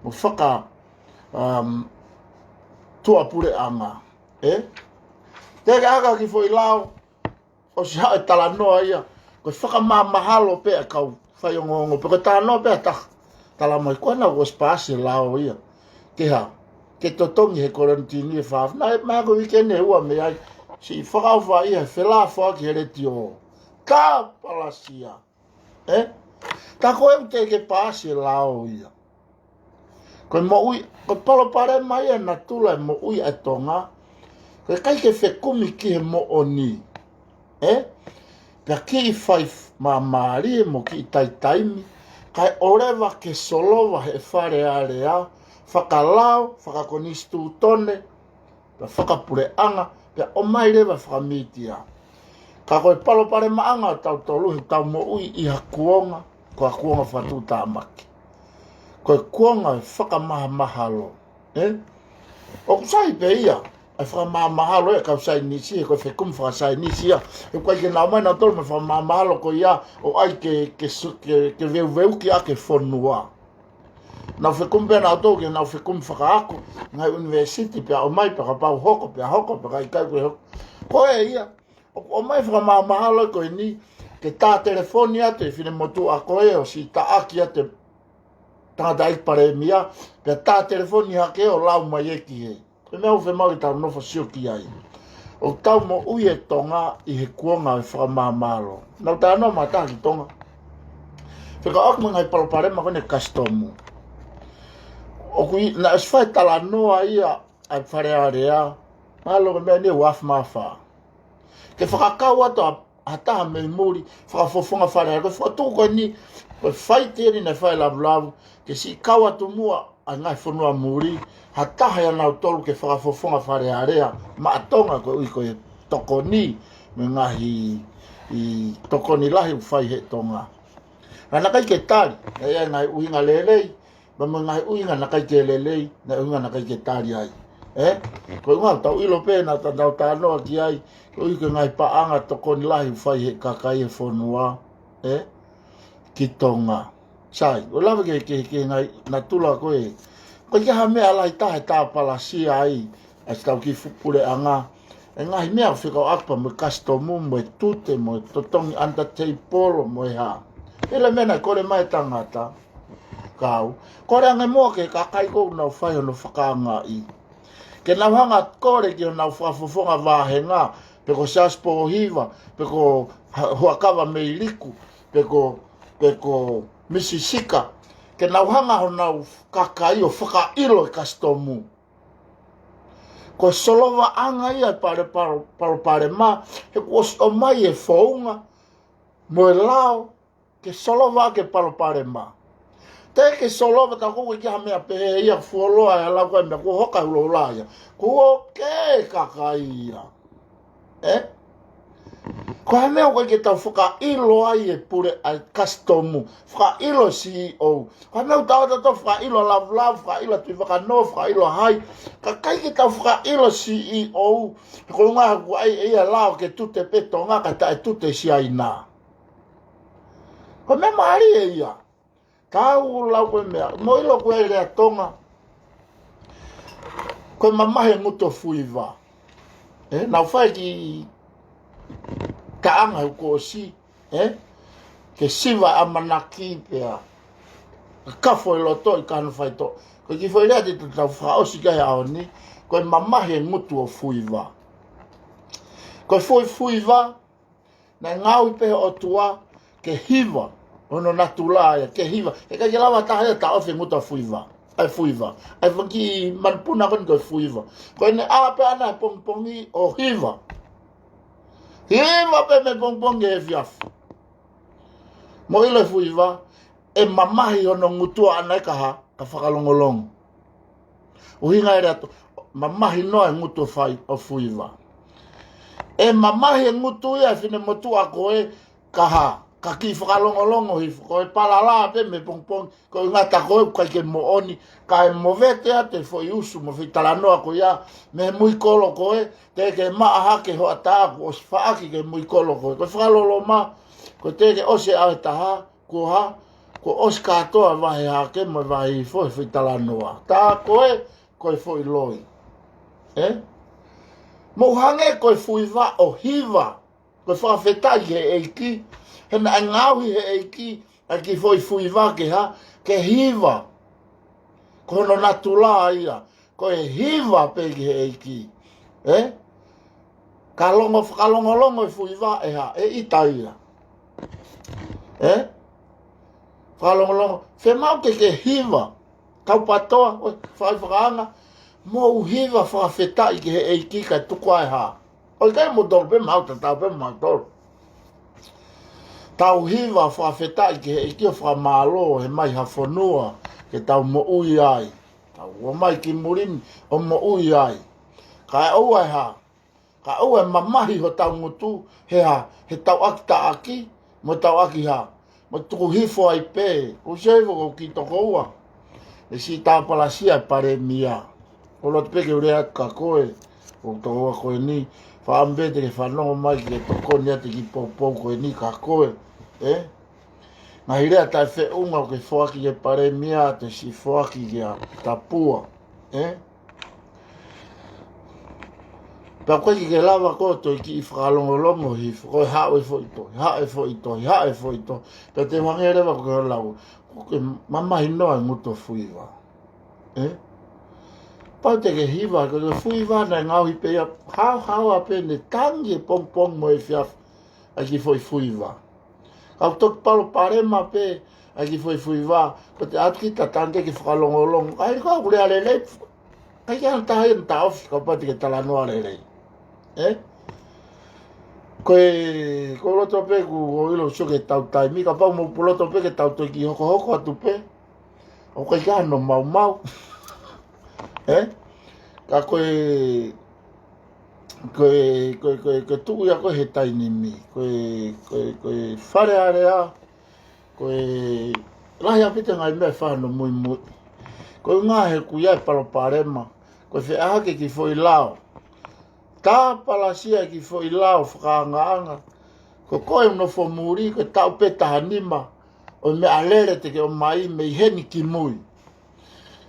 mo faka, um, tuʻapuleʻanga. Ē? Te ke ʻaka ki foʻi lao, ʻosi haʻu e talanoa ia, ko e fakamahamahalo pē ʻa e kau faiongoongo, pe ko e talanoa pē ʻa e taha. Tala mai, ko ena ʻosi paasi e lao ia. Ke hā, ke totongi he kolenitini e fā. Naʻe, naʻe ko e uike ʻe ua mei ai, siʻi fakaʻofa ia he felāfoaki he letiō. Tāpalasia. Ē? Tā ko ē ʻoku teʻeki ke paasi e lao ia. Ko e moʻui, ko e palopalema ia e natula e moʻui ʻa e Tonga. Ko e ʻikai ke fekumi ki he moʻoni. Ē? Pea kiʻi fai māmālie mo kiʻi taitaimi, kae ʻoleva ke solova he Fale Alea, fakalao, fakakonisitūtone, pea fakapuleʻanga, pea ʻomai leva fakamītia. Ka ko e palopalemaʻanga ʻo tautolu he tau moʻui ʻi ha kuonga, ko ha kuonga fakatuʻutāmaki. Ko e kuonga e fakamahamahalo. Ē? ʻOku sai pē ia, e fakamahamahalo e kau saienisi, he ko e fekumi fakasaienisi ia. He ʻoku ʻikai ke nau ōmai nautolu mo e fakamahamahalo ko ia, ʻo ʻai ke, ke su-, ke, ke veuveuki ʻa e fonua. Nau fekumi pē nautolu ke nau fekumi fakaako, ngaahi ʻunivēsiti pea ʻomai pea kapau hoko, pea hoko, pea ʻikai ke hoko. Ko e ia, ʻoku ʻomai fakamahamahalo ko eni, ke tā telefoni atu e finemotuʻa ko ē ʻosi taʻaki atu e tangataʻeiki palēmia, pea tā telefoni hake ʻo lau mai e ki he. Ko e meʻa ʻoku fiemaʻu ke tau nofo sio ki ai. ʻOku tau moʻui e Tonga ʻi he kuonga e fakamahamahalo. Nau talanoa mai ha taha ki Tonga. Fekauʻaki mo e ngaahi palopalema ko eni e kasitomu. ʻOku ʻi, naʻe ʻosi fai talanoa ia ʻa e Fale Alea. Mālō ko e meʻa ni ʻe ua afe mā fā. Ke fakakau atu ʻa ha taha mei muli, fakafofonga Fale Alea, ko e fakatuku ko eni, ko e faiti eni naʻe fai lavulavu, ke siʻi kau atu muʻa ʻa e ngaahi fonua muli, ha taha ia nautolu ke fakafofonga Fale Alea, maʻa Tonga ko e ui ko e tokoni, mo e ngaahi ʻi tokoni lahi ʻoku fai he Tonga. Ka naʻe ʻikai ke tali, ʻa e ngaahi ʻuhinga lelei, pea mo e ngaahi ʻuhinga naʻe ʻikai ke lelei, ngaahi ʻuhinga naʻe ʻikai ke tali ai. Ē? Ko e ʻuhinga tau ʻilo pē naʻa ta-, tau talanoa ki ai, ko e ʻuhi ko e ngaahi paʻanga tokoni lahi ʻoku fai he kakai e fonua, ē? Ki Tonga. Sai, ʻo lave ki he, ki he, ki he ngaahi natula ko ē. Ko e ʻikai ha meʻa lahi taha ʻe tāpalasia ai, ʻa e tau kiʻi fuʻu puleʻanga. E ngaahi meʻa ʻoku fekauʻaki pea mo e kasitomu, mo e tute, mo e totongi under table, mo e hā. Pea ʻi he meʻa naʻe kole mai e tangata. Kau. Kole ange muʻa ki he kakai ʻoku nau fai hono fakaangaʻi. Ke nau hanga kole ki honau fakafofonga vāhenga, pe ko Siaosi Pōhiva, pe ko Ha-, Huʻakavameiliku, pe ko, pe ko Misi Sika. Ke nau hanga honau kakai ʻo fakaʻilo e kasitomu. Ko e solovaʻanga ia e pale-, palo-, palopalema, he kuo ʻosi ʻomai e founga, mo e lao, ke solova ʻaki e palopalema. Teʻeki ke solova, tā ko ē ʻikai ha meʻa pehē ia fuoloa e lau ko e meʻa kuo hoka hulohula ia. Kuo ke kakai ia. Ē? Ko e hā e meʻa ʻoku ʻikai ke tau fakaʻilo ai e pule ʻa e kasitomu. Fakaʻilo e C E O. Ko e hā e meʻa ʻoku tau ʻatā tau fakaʻilo ʻa Lavulavu, fakaʻilo ʻa Tuʻivakanō, fakaʻilo ʻa hai. Ka ʻikai ke tau fakaʻilo e C E O. He ko e ʻuhinga ʻoku ʻai ʻe ia e lao ke tute pē Tonga kae taʻetute Siaina. Ko e meʻa mālie ia. Tau lau ko e meʻa. Mou ʻilo ko e lea Tonga. Ko e mamahi e ngutu ʻo fuiva. Ē, nau fai e kiʻi taʻanga he kuo ʻosi. Ē? Ke siva e ʻamanaki pea Ka kafo e loto ʻi ka no faito. Ko e kiʻi foʻi lea te tau fakaʻosi ki ai he ʻaho ni, ko e mamahi e ngutu ʻo fuiva. Ko e fuifuiva, naʻe ngaohi pē ʻe he ʻOtua ke hiva, hono natula ia, ke hiva. He ʻikai ke lava ha taha ia ʻo taʻofi e ngutu ʻa fuiva. ʻA e fuiva. ʻA e fanga kiʻi manupuna ko eni ko e fuiva. Ko ʻene ʻā pē ʻana he pongipongi ʻo hiva. Hiva pē mei he pongipongi ki he efiafi. Mou ʻilo e fuiva, ʻe mamahi hono ngutu ʻana ʻe ka hā, ka fakalongolongo. ʻUhinga e lea to, mamahi noa e ngutu ʻo fai ʻo fuiva. ʻE mamahi e ngutu ia e finemotuʻa ko ē ka hā, ka kiʻi fakalongolongo hifo, ko e palala pē mei he pongipongi, ko e ngata ko ē ʻoku ʻikai ke moʻoni, kae movete atu e foʻi usu mo e foʻi talanoa ko ia, mei he muikolo ko ē, teʻeki maʻa hake hoʻatā kuo ʻosi faʻaki ki he muikolo ko ē. Ko e fakaloloma, ko e teʻeki ʻosi e ʻaho ʻe taha, kuo hā, kuo ʻosi kātoa e vahe hake mo e vahe hifo he foʻi talanoa. Tā ko ē, ko e foʻi loi. Ē? Mou hangē ko e fuiva ʻo hiva, ko e fakafetaʻi ki he ʻEiki, he naʻe ngaohi ʻe he ʻEiki ʻa e kiʻi foʻi fuiva ke hā, ke hiva. Ko hono natula ia, ko e hiva pē ki he ʻEiki. Ē? Ka longo, fakalongolongo e fuiva ʻe hā, ʻe ʻita ia. Ē? Fakalongolongo, fiemaʻu ke ke hiva. Kau patoa, ʻo fai fakaanga, mou hiva fakafetaʻi ki he ʻEiki kae tuku ai e hā. ʻOku ʻikai mo tolu pē maʻu, tatau pē maʻu tolu. Tau hiva fakafetaʻi ki he ʻEiki ʻo fakamālō he ʻomai ha fonua ke tau moʻui ai. Tau ō mai ki muli ni ʻo moʻui ai. Kae ʻoua ʻe hā, kae ʻoua ʻe mamahi hotau ngutu he hā, he tauʻaki taʻaki, mo tauʻaki hā, mo tuku hifo ai pē, ʻoku se hifo ko ki toko ua. ʻE siʻi tāpalasia e palēmia. ʻOku loto pē ke u lea atu kia koe, ʻoku toko ua ko eni, fakaʻamu pē te ke fanongo mai ke tokoni atu ki he poupou ko eni kia koe, ē? Ngaahi lea taʻefeʻunga ʻoku ke foaki ki he palēmia, te u siʻi foaki kia Tapua, ē? Pea ʻoku ʻikai ke lava koe ʻo toe kiʻi fakalongolongo hifo, ko e haʻu e foʻi tohi, haʻu e foʻi tohi, haʻu e foʻi tohi. Pea te u hangē leva ʻoku ke lau, ʻoku ke mamahi noa e ngutu ʻo fuiva. Ē? Pau te ke hiva, ko e fuiva naʻe ngaohi pē ia, haohaoa pē ʻene tangi he pongipongi mo e efiafi ʻa e kiʻi foʻi fuiva. Ka ʻoku toki palopalema pē ʻa e kiʻi foʻi fuiva, ko e ʻatu kita tangi ke fakalongolongo. ʻAi ko ʻeku lea lelei, ʻikai ke ʻi ai ha taha ia ʻe taʻofi kapau te ke talanoa lelei. Ē? Ko e, ʻoku ou loto pē ʻoku ou ʻilo sio ki heʻetau taimi, kapau mou loto pē ke tau toe kiʻi hokohoko atu pē, ʻoku ʻikai ke ʻi ai hano maumau. Ē? Ka ko e, ko e, ko e, ko e, ko e tuʻu ia ko ē he taimi ni. Ko e, ko e, ko e Fale Alea, ko e lahi ʻaupito e ngaahi meʻa ʻe fai hono muimui. Ko e ʻuhinga he ʻoku ʻi ai e palopalema, ko e feʻahaki e kiʻi foʻi lao. Tāpalasia e kiʻi foʻi lao fakaangaanga. Ko koe ʻoku nofo muli, ko e taʻu pē taha nima ʻo e meʻalele te ke ʻomai mei heni ki mui.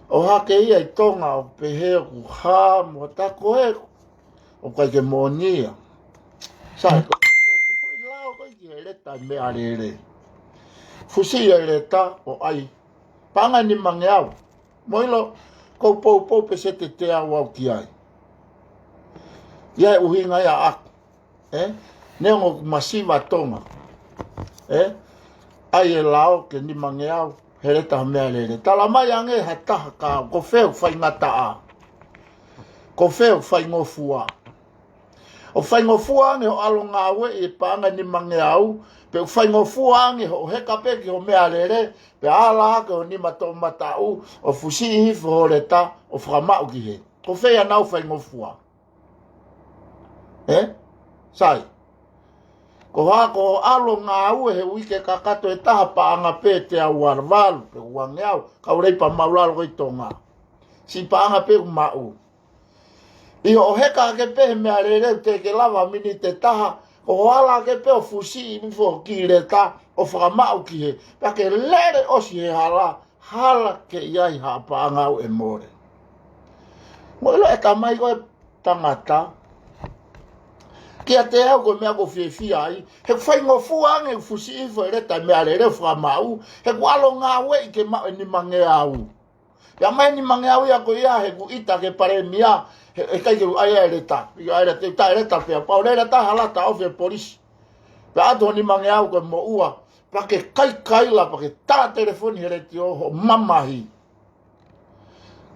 ʻOhake ia ʻi Tonga ʻo pehē ʻoku hā mo tā ko ē ʻoku ʻikai ke moʻoni ia. Sai, ko e kiʻi foʻi lao ko ē ki he leta meʻalele. Fusi ia e leta ʻo ʻai paʻanga ʻe nimangeau. Mou ʻilo, ʻoku ou poupou pē sētete au au ki ai. ʻI ai e ʻuhinga ia ʻaʻaku. Ē? Neongo ʻoku masiva Tonga. Ē? ʻAi e lao ke nimangeau, he leta meʻalele. Tala mai ange ha taha ka, ko fē ʻoku faingataʻa. Ko fē ʻoku faingofua. ʻOku faingofua ange hoʻo ʻalu ʻo ngāueʻi e paʻanga ʻe nimangeau, pe ʻoku faingofua ange hoʻo heka pē ki ho meʻalele, pea ala hake ho nima toʻomataʻu, ʻo fusiʻi hifo ho leta, ʻo fakamaʻu ki hē. Ko fē ia naʻa faingofua. Ē? Sai. Ko hoʻo ʻalu ʻo ngāue he uike kakato ʻe taha paʻanga pē ʻe teau valu, pe uangeau, kau lei pē maʻulalo ko ē ʻi Tonga. Siʻi paʻanga pē ʻoku maʻu. ʻI hoʻo heka hake pē he meʻalele ʻoku teʻeki lava miniti ʻe taha, ko hoʻo ala hake pē ʻo fusiʻi hifo ho kiʻi leta ʻo fakamaʻu ki hē, pea ke lele ʻosi he hala, hala ke ʻi ai ha paʻanga ʻoku ʻe mole. Mou ʻilo e tamai ko e tangata, Kiate au ko e meʻa ʻoku ou fiefia ai, he ʻoku faingofua ange ʻeku fusi hifo e leta meʻalele ʻo fakamaʻu, he ʻoku ʻalu ʻo ngāueʻi ke maʻu e nimangeau. Pea ʻomai e nimangeau ia ko ia he ʻoku ʻita ki he palēmia, he, heʻikai ke u ʻai e leta. ʻIkai ʻai e leta, ʻikai ʻai e leta pea pau lele taha lata ofi e polisi. Pea ʻoatu e nimangeau ko e moʻua, pea ke kaikaila, pea ke tā telefoni he letiō hoʻo mamahi.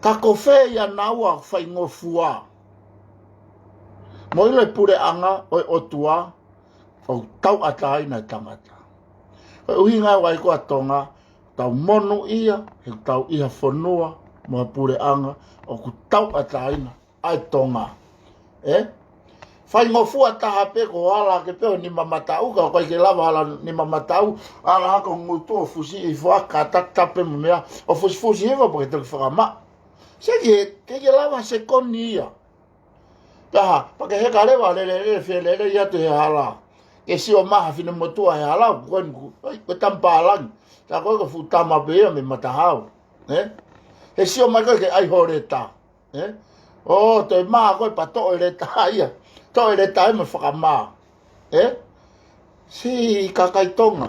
Ka ko fē ia naua ʻoku faingofua? Mou ʻilo e puleʻanga ʻo e ʻOtua ʻoku tauʻatāina e tangata. Ko e ʻuhinga ia ʻoku ʻai ko ē ʻa Tonga, tau monūʻia, he ʻoku tau ʻi ha fonua mo ha puleʻanga ʻoku tauʻatāina ʻa e Tonga. Ē? Faingofua taha pē ko e ala hake pē ʻo e nima mataʻu, ka ʻoku ʻikai ke lava hala nima mataʻu, ala hake ʻo ngutu ʻo fusi hifo ʻaki, ka tatape mo e meʻa, ʻo fusifusi hifo pea ke toki fakamaʻu. Sio ki he, ʻikai ke lava sekoni ia. Taha, pea ke heka leva, lele, lele, fie lele ia atu he hala. Ke sio mai ha finemotuʻa he hala, ko eni ku, ʻoi, ko e tama pālangi. Tā ko ē ko e fuʻu tama pē ia mei Matahau. Ē? He sio mai ko ē ke ʻai hoʻo leta. Ē? ʻO, toe mā ko ē pea toʻo e leta ia. Toʻo e leta ia mo fakamā. Ē? Siʻi kakai Tonga.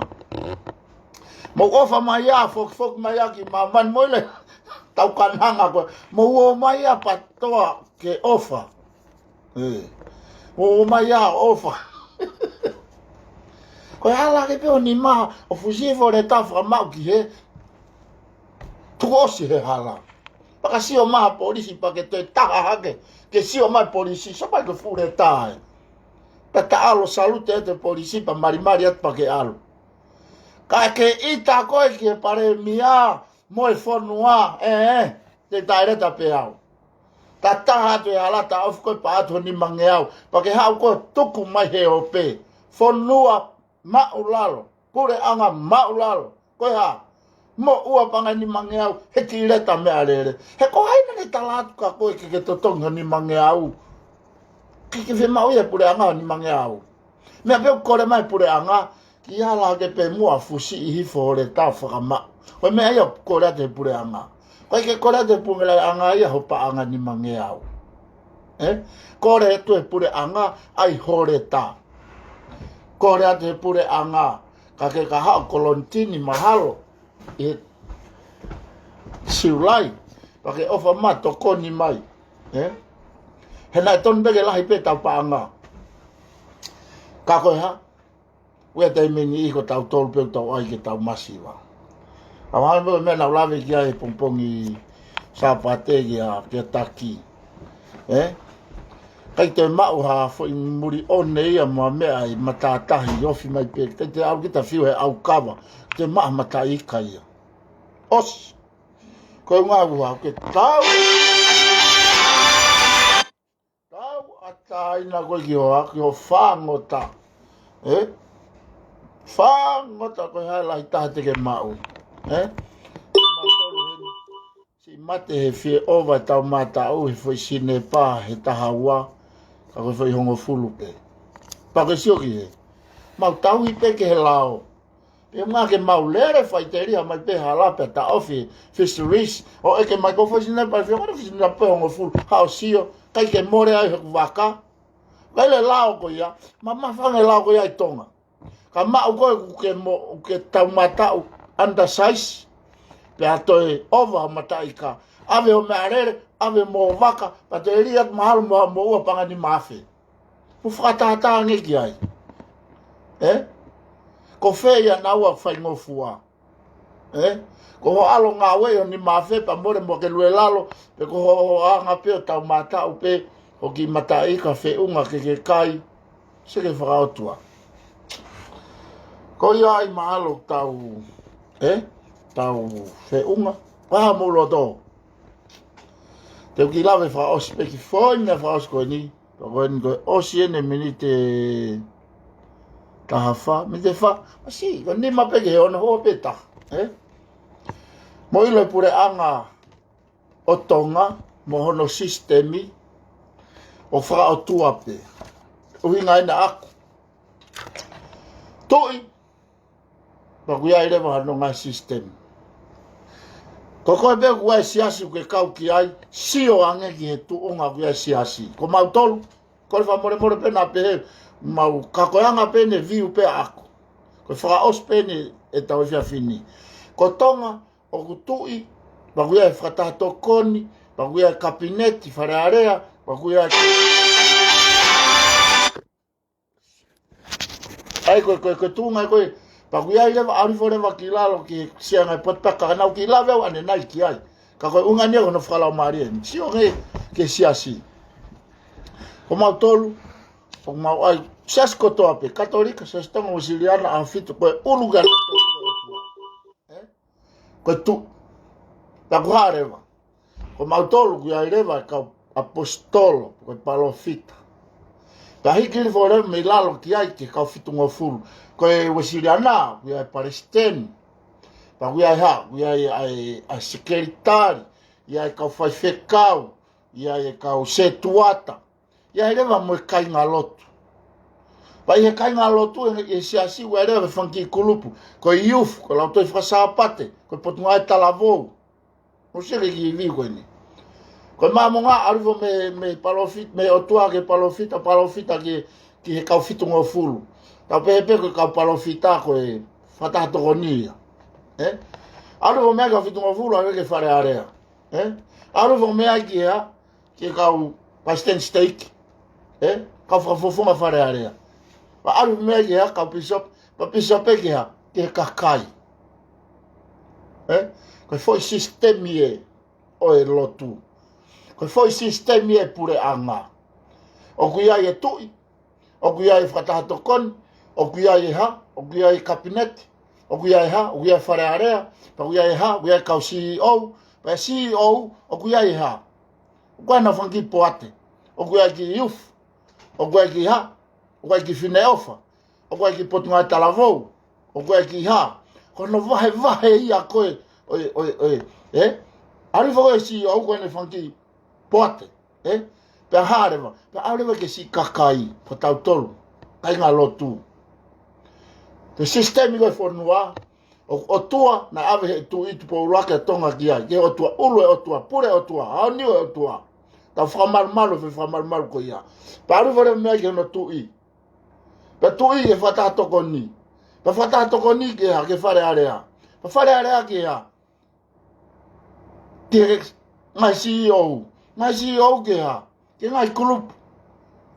Mou ʻofa mai ā, fokifoki mai ā ki māmani, mou ʻilo e taukananga ko ē. Mou ō mai ā pea toa ke ʻofa. Ē. Mou ō mai ā ʻofa. Ko e ala hake pē ʻo e nima, ʻo fusi hifo e leta fakamaʻu ki hē. Tuku ʻosi he hala. Pea ka sio mai ha polisi pea ke toe taha hake, ke sio mai e polisi, sio mai ko e fuʻu leta ē. Pea ta ʻalu ʻo salute atu e polisi pea malimali atu pea ke ʻalu. Ka ke ʻita koe ki he palēmia mo e fonua, ē, ē, te ta leta pē au. Ta taha atu he hala, ta ofi koe pea ʻoatu e nimangeau. Pea ke haʻu koe ʻo tuku mai he ope. Fonua maʻulalo. Puleʻanga maʻulalo. Ko e hā? Moʻua pē ʻa e nimangeau he kiʻi leta meʻalele. He ko hai naʻa ne tala atu kia koe ke ke totongi hoʻo nimangeau? Ke ke fiemaʻu ia he puleʻanga hoʻo nimangeau. Meʻa pē ʻoku kole mai e puleʻanga, ke ala hake pē muʻa ʻo fusi hifo hoʻo leta ʻo fakamaʻu. Ko e meʻa ia ʻoku kole atu he puleʻanga. ʻOku ʻikai ke kole atu he puleʻanga ia hoʻo paʻanga nimangeau. Ē? Kole atu he puleʻanga ʻai hoʻo leta. Kole atu he puleʻanga, ka ke ka haʻu ʻo kolonitini mahalo ʻi he Siulai, pea ke ʻofa mai ʻo tokoni mai. Ē? He naʻe tonu pē ke lahi pē ʻetau paʻanga. Ka ko e hā? Ua taimi ni ʻi ko tautolu pē ʻoku tau ʻai ke tau masiva. ʻA mahalo pē ko e meʻa naʻa ku lave ki ai he pongipongi Sāpate kia, kia Taki. Ē? ʻIkai toe maʻu ha foʻi muli ʻone ia mo ha meʻa ʻi matātahi, ofi mai pē. Te te ʻalu kita fiu he ʻaukava. Te maʻu ha mataʻi ika ia. ʻOsi. Ko e ngāue ʻoku ke tau. Tauʻatāina koe ki hoʻo, ki hoʻo fāngota. Ē? Fāngota, ko e hā e lahi taha te ke maʻu. Ē? Siʻi mate he fie ʻova ʻetau mataʻu he foʻi sinepa he taha ua, ka ko e foʻi hongofulu pē. Pea ke sio ki hē. Mau tauhi pē ki he lao. Pea ʻuhinga ke mau lele faʻiteliha mai pē hala pea ta ofi fisheries. ʻO ʻeke mai ko e foʻi sinepa, fie ko e foʻi sinepa pē hongofulu. Haʻu ʻo sio, ʻikai ke mole ai hoku vaka. Kae ʻi ai e lao ko ia, mamafa ange e lao ko ia ʻi Tonga. Ka maʻu koe ʻoku ke mo, ʻoku ke tau mataʻu, undersize. Pea toe ʻova hoʻo mataʻi ika. ʻAve hoʻo meʻalele, ʻave mo e vaka, pea toe lī atu mahalo mo, mo ua paʻanga nima afe. Mo fakatātā ange ki ai. Ē? Ko fē ia naua ʻoku faingofua? Ē? Ko hoʻo ʻalu ʻo ngāueʻi hoʻo nima afe pea mole mo ke lue lalo, pe ko hoʻo, hoʻo anga pē ʻo tau mataʻu pē hoʻo kiʻi mataʻi ika feʻunga ke ke kai, sio ki he fakaʻotua. Ko ia ai mahalo tau, ē? Tau feʻunga. Pea mou loto. Te u kiʻi lave fakaʻosi pē ki he foʻi meʻa fakaʻosi ko eni. Pea ko eni ko e ʻosi eni e miniti taha fā, miniti fā. Masiʻi, ko e nima pē ki he ono, hoʻo pē taha, ē? Mou ʻilo e puleʻanga ʻo Tonga, mo hono sisitemi, ʻoku fakaʻotua pē. ʻUhinga ena ʻaku. Tuʻi, pea ʻoku ʻi ai leva hono ngaahi sisitemi. Ko koe pē ʻoku ʻi ai e siasi ʻoku ke kau ki ai, sio ange ki he tuʻunga ʻoku ʻi ai e siasi. Ko mautolu, ko e fakamolemole pē naʻa pehē, mau ka ko e anga pē ʻene view pē ʻaʻaku. Ko e fakaʻosi pē ʻeni ʻetau efiafi ni. Ko Tonga, ʻoku tuʻi, pea ʻoku ʻi ai e fakataha tokoni, pea ʻoku ʻi ai e kapineti, Fale Alea, pea ʻoku ʻi ai ʻa e ko e, ko e, ko e tuʻunga ko ē, pea ʻoku ʻi ai leva, ʻalu hifo leva ki lalo ki he siʻi ngaahi potu pea ka nau kiʻi lave au ʻanenai ki ai. Ka ko e ʻuhinga ʻeni ia ko hono fakalaumālie. Sio ki he, ki he siasi. Ko mautolu, ʻoku mau ʻi ai, siasi kotoa pē, Katolika, Siasi Tonga, Uēsiliana, ʻAhofitu, ko e ʻulu ke ʻalu ʻo ʻOtua. Ē? Ko e tuʻi. Pea ʻoku hā leva. Ko mautolu ʻoku ʻi ai leva e kau ʻaposetolo, ko e palōfita. Pea hiki hifo leva mei lalo ki ai ki he kau fitungofulu. Ko e Uēsiliana, ʻoku ʻi ai e palesiteni. Pea ʻoku ʻi ai e hā, ʻoku ʻi ai ʻa e, ʻa e sekelitali, ʻi ai e kau faifekau, ʻi ai e kau sētuata. ʻI ai leva mo e kāingalotu. Pea ʻi he kāingalotu ʻi he, he siasi ʻoku ʻi ai leva e fanga kiʻi kulupu. Ko e youth, ko e Lautohi Fakasāpate, ko e Potungāue Talavou. Mou sio ki he kiʻi view ko eni. Ko e Māmonga ʻalu hifo mei, mei palōfita, mei ʻOtua ki he palōfita, palōfita ki, ki he kau fitungofulu. Tau pehē pē ko e kau palōfita ko e fakataha tokoni ia. Ē? ʻAlu hifo mei ai e kau fitungofulu, ʻave ki he Fale Alea. Ē? ʻAlu hifo mei ai ki he hā, ki he kau palesiteni siteiki. Ē? Kau fakafofonga Fale Alea. Pea ʻalu hifo mei ai ki he hā, kau pīsope, pea pīsope ki he hā, ki he kakai. Ē? Ko e foʻi sisitemi ē ʻo e lotu. Ko e foʻi sisitemi ē puleʻanga. ʻOku ʻi ai e tuʻi, ʻoku ʻi ai e fakataha tokoni, ʻoku ʻi ai e hā, ʻoku ʻi ai e kapineti, ʻoku ʻi ai e hā, ʻoku ʻi ai e Fale Alea, pea ʻoku ʻi ai e hā, ʻoku ʻi ai e kau CEO, pea CEO, ʻoku ʻi ai e hā. ʻOku ʻi ai ʻenau fanga kiʻi poate, ʻoku ʻi ai e kiʻi youth, ʻoku ʻi ai e kiʻi hā, ʻoku ʻi ai e kiʻi Fineʻofa, ʻoku ʻi ai e kiʻi Potungāue Talavou, ʻoku ʻi ai e kiʻi hā. Ko hono vahevahe ia ko ē, ʻo e, ʻo e, ʻo e, ē? ʻAlu hifo e CEO ko ʻene fanga kiʻi poate, ē? Pea hā leva, pea ʻalu leva ki he siʻi kakai, ko tautolu, kāingalotu. Ko e sisitemi ko ē e fonua, ʻo, ʻOtua, naʻe ʻave ʻe he Tuʻi Tupou ʻUluaki ʻa Tonga ki ai, ki he ʻOtua ʻulu ʻo e ʻOtua, pule ʻo e ʻOtua, aoniu ʻo e ʻOtua. Tau fakamalumalu, fai fakamalumalu ko ia. Pea ʻalu hifo leva mei ai ki hono tuʻi. Pea tuʻi ki he fakataha tokoni. Pea fakataha tokoni ki he hā, ki he Fale Alea. Pea Fale Alea ki he hā, ki he ngaahi CEO. Ngaahi CEO ki he hā, ki he ngaahi kulupu,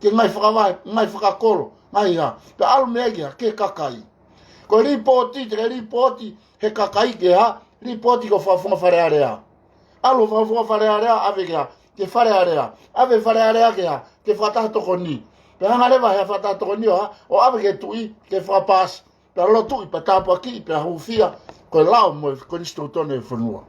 ki he ngaahi fakavahe, ngaahi fakakolo, ngaahi hā. Pea ʻalu mei ai ki he hā, ki he kakai. Ko e lipooti, te ke lipooti he kakai ki he hā, lipooti ki he fakafofonga Fale Alea. ʻAlu fakafofonga Fale Alea, ʻave ki he hā, ki he Fale Alea. ʻAve Fale Alea ki he hā, ki he fakataha tokoni. Pea hanga leva he fakataha tokoni ʻo hā, ʻo ʻave ki he tuʻi, ki he fakapaasi. Pea lotuʻi, pea tāpuakiʻi, pea hūfia, ko e lao mo e konisitūtone e fonua.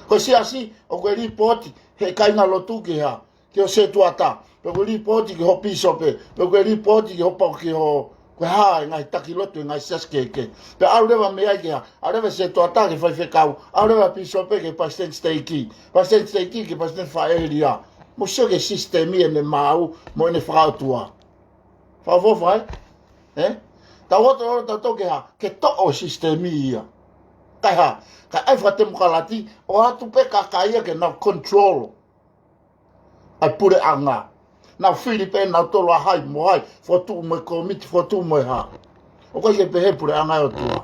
Ko e siasi, ʻoku ke lipooti he kāingalotu ki he hā, ki ho sētuata, pe ʻoku ke lipooti ki ho pīsope, pe ʻoku ke lipooti ki ho pau ki ho, ko e hā e ngaahi taki lotu e ngaahi siasi kehekehe. Pea ʻalu leva mei ai ki he hā, ʻalu leva sētuata ki he faifekau, ʻalu leva pīsope ki he palesiteni siteiki, palesiteni siteiki ki he palesiteni fakaʻēlia. Mou sio ki he sisitemi ʻene maau, mo ʻene fakaʻotua. Fakaʻofoʻofa, ē? Ē? Tau ō atu ʻo tau toki hā, ke toʻo e sisitemi ia. Kae hā, kae ʻai fakatemokalati, ʻoatu pē kakai ia ke nau control ʻa e puleʻanga. Nau fili pē nautolu ʻa hai mo hai, fokotuʻu mo e kōmiti, fokotuʻu mo e hā. ʻOku ʻikai ke pehē puleʻanga ʻo e ʻOtua.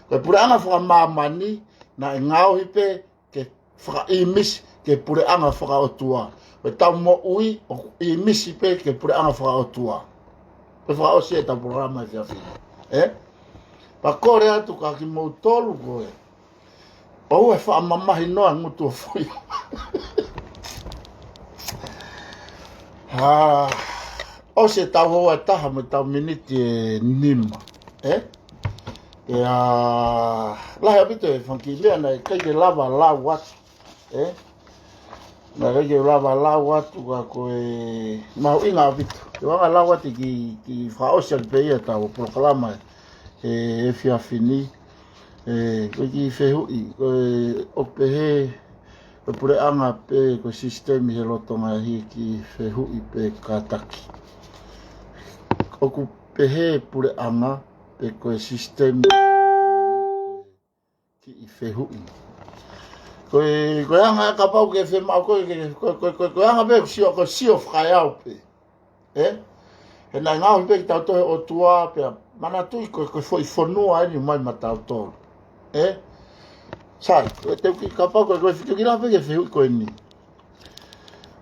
Ko e puleʻanga fakamāmani, naʻe ngaohi pē ke fakaʻīmisi ki he puleʻanga fakaʻotua. Ko ʻetau moʻui ʻoku ʻīmisi pē ki he puleʻanga fakaʻotua. Ko e fakaʻosi ʻetau polokalama he efiafi ni. Ē? Pea kole atu kia kimoutolu ko ē ʻoku ʻi ai e faʻa mamahi noa ngutu ʻo fui. Hā, ʻosi ʻetau houa ʻe taha mo ʻetau miniti ʻe nima. Ē? ʻIa, lahi ʻaupito e fanga kiʻi meʻa naʻe ʻikai ke lava lau atu. Ē? Naʻe ʻikai ke lava lau atu ka ko e mahuʻinga ʻaupito. Ke u hanga ʻo lau atu e kiʻi, kiʻi fakaʻosi atu pē ia ʻetau polokalama he efiafi ni. Ē, ko e kiʻi fehuʻi, ko e, ʻoku pehē, ko e puleʻanga pe ko e sisitemi he lolotonga ʻi he kiʻi fehuʻi pe kātaki. ʻOku pehē puleʻanga pe ko e sisitemi kiʻi fehuʻi. Ko e, ko e anga kapau ke fiemaʻu ko e, ko e, ko e, ko e, ko e anga pē sio, ko e sio fakaeau pē. Ē? He naʻe ngaohi pē kitautolu ʻe he ʻOtua pea manatuʻi ko e, ko e foʻi fonua eni ʻoku ʻomai maʻatautolu. Ē? Sai, ko e teu ki kapau ko e, ko e fitu ki la pē ke fehuʻi ko eni.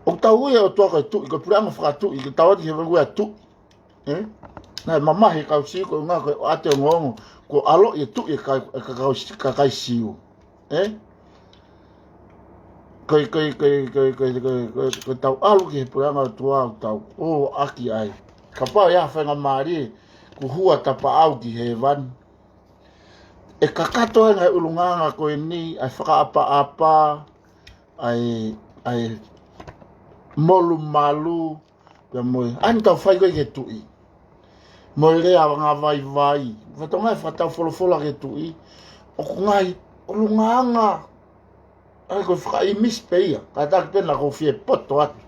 ʻOku tau ui ʻe he ʻOtua ko e tuʻi, ko e puleʻanga fakatuʻi, ko e tau ati he ua tuʻi. Ē? Naʻe mamahi e kau Siu ko e ʻuhinga ko e ʻoatu e ongoongo, ko e ʻaloʻi e tuʻi e kai, e kakai, kakai Siu. Ē? Ko e, ko e, ko e tau ʻalu ki he puleʻanga ʻo e ʻOtua ʻoku tau ō ʻaki ai. Kapau ʻe ʻi ai ha faingamālie, kuo hū ʻa Tapaʻau ki hēvani. ʻE kakato ai e ngaahi ʻulungaanga ko eni, ʻa e fakaʻapaʻapa, ʻa e, ʻa e molumalu, pea mo e, ʻa eni ʻoku tau fai ko ē ki he tuʻi. Mo e lea anga vaivai. Fatongia e fakataufolofola ki he tuʻi. ʻOku ngaahi ʻulungaanga. ʻA ia ko e fakaʻīmisi pē ia. Kātaki pē naʻa ku fie poto atu.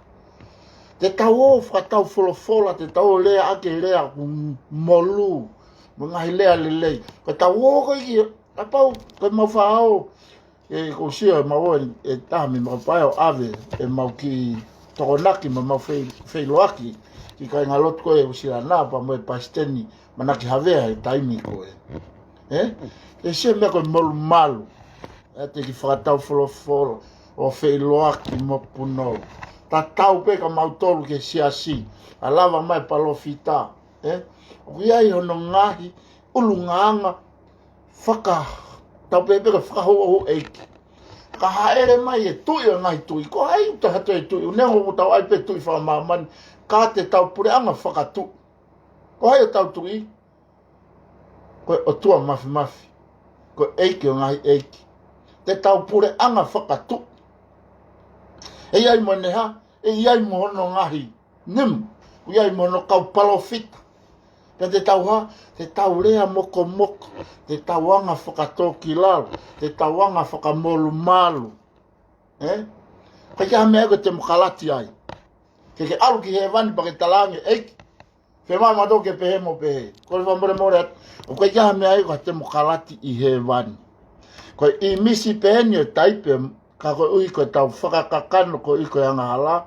Te tau ō fakataufolofola, te tau ō lea ʻaki e lea ʻoku molu. Mo e ngaahi lea lelei. Ko e tau ō ko ē ki, kapau, ko e mau faʻa ō. ʻE, ʻoku ou sio ʻe mau ō ʻe taha mei Makapae ʻo ʻave ʻemau kiʻi tokonaki mo ʻemau fei-, feʻiloaki ki he kāingalotu ko ē ʻi ʻIusilani pea mo e Palesiteni Manaki Havea he taimi ko ē. Ē? ʻE sio meʻa ko e molumalu. ʻE te ki fakataufolofola ʻo feʻiloaki mo punou. Tatau pē kia mautolu ki he siasi. ʻA lava mai palōfita. Ē? ʻOku ʻi ai hono ngaahi ʻulungaanga faka-, tau pehē pē ko e fakahouhouʻeiki. Ka haʻele mai e tuʻi ʻo e ngaahi tuʻi. Ko hai ʻoku tau hatoʻi e tuʻi, ʻoku neongo ʻoku tau ʻai pē tuʻi fakamāmani, ka te tau puleʻanga fakatuʻi. Ko hai ʻoku tau tuʻi? Ko e ʻOtua Mafimafi. Ko e ʻEiki ʻo e ngaahi ʻeiki. Te tau puleʻanga fakatuʻi. ʻE ʻi ai mo ʻene hā, ʻe ʻi ai mo hono ngaahi nimu, ʻoku ʻi ai mo hono kau palōfita. Pea te tau hā, te tau lea mokomoko, te tau anga fakatōkilalo, te tau anga fakamolumalu. Ē? ʻIkai ke ʻi ai ha meʻa ia ko e temokalati ai. Ke ke ʻalu ki hēvani pea ke talaange, ʻEiki, fiemaʻu mautolu ke pehē mo pehē. Ko e fakamolemole atu, ʻoku ʻikai ke ʻi ai ha meʻa ia ko ha temokalati ʻi hēvani. Ko e ʻīmisi pē eni ʻo e taipe, ka koeʻuhi ko e tau fakakakano, koeʻuhi ko e angahala,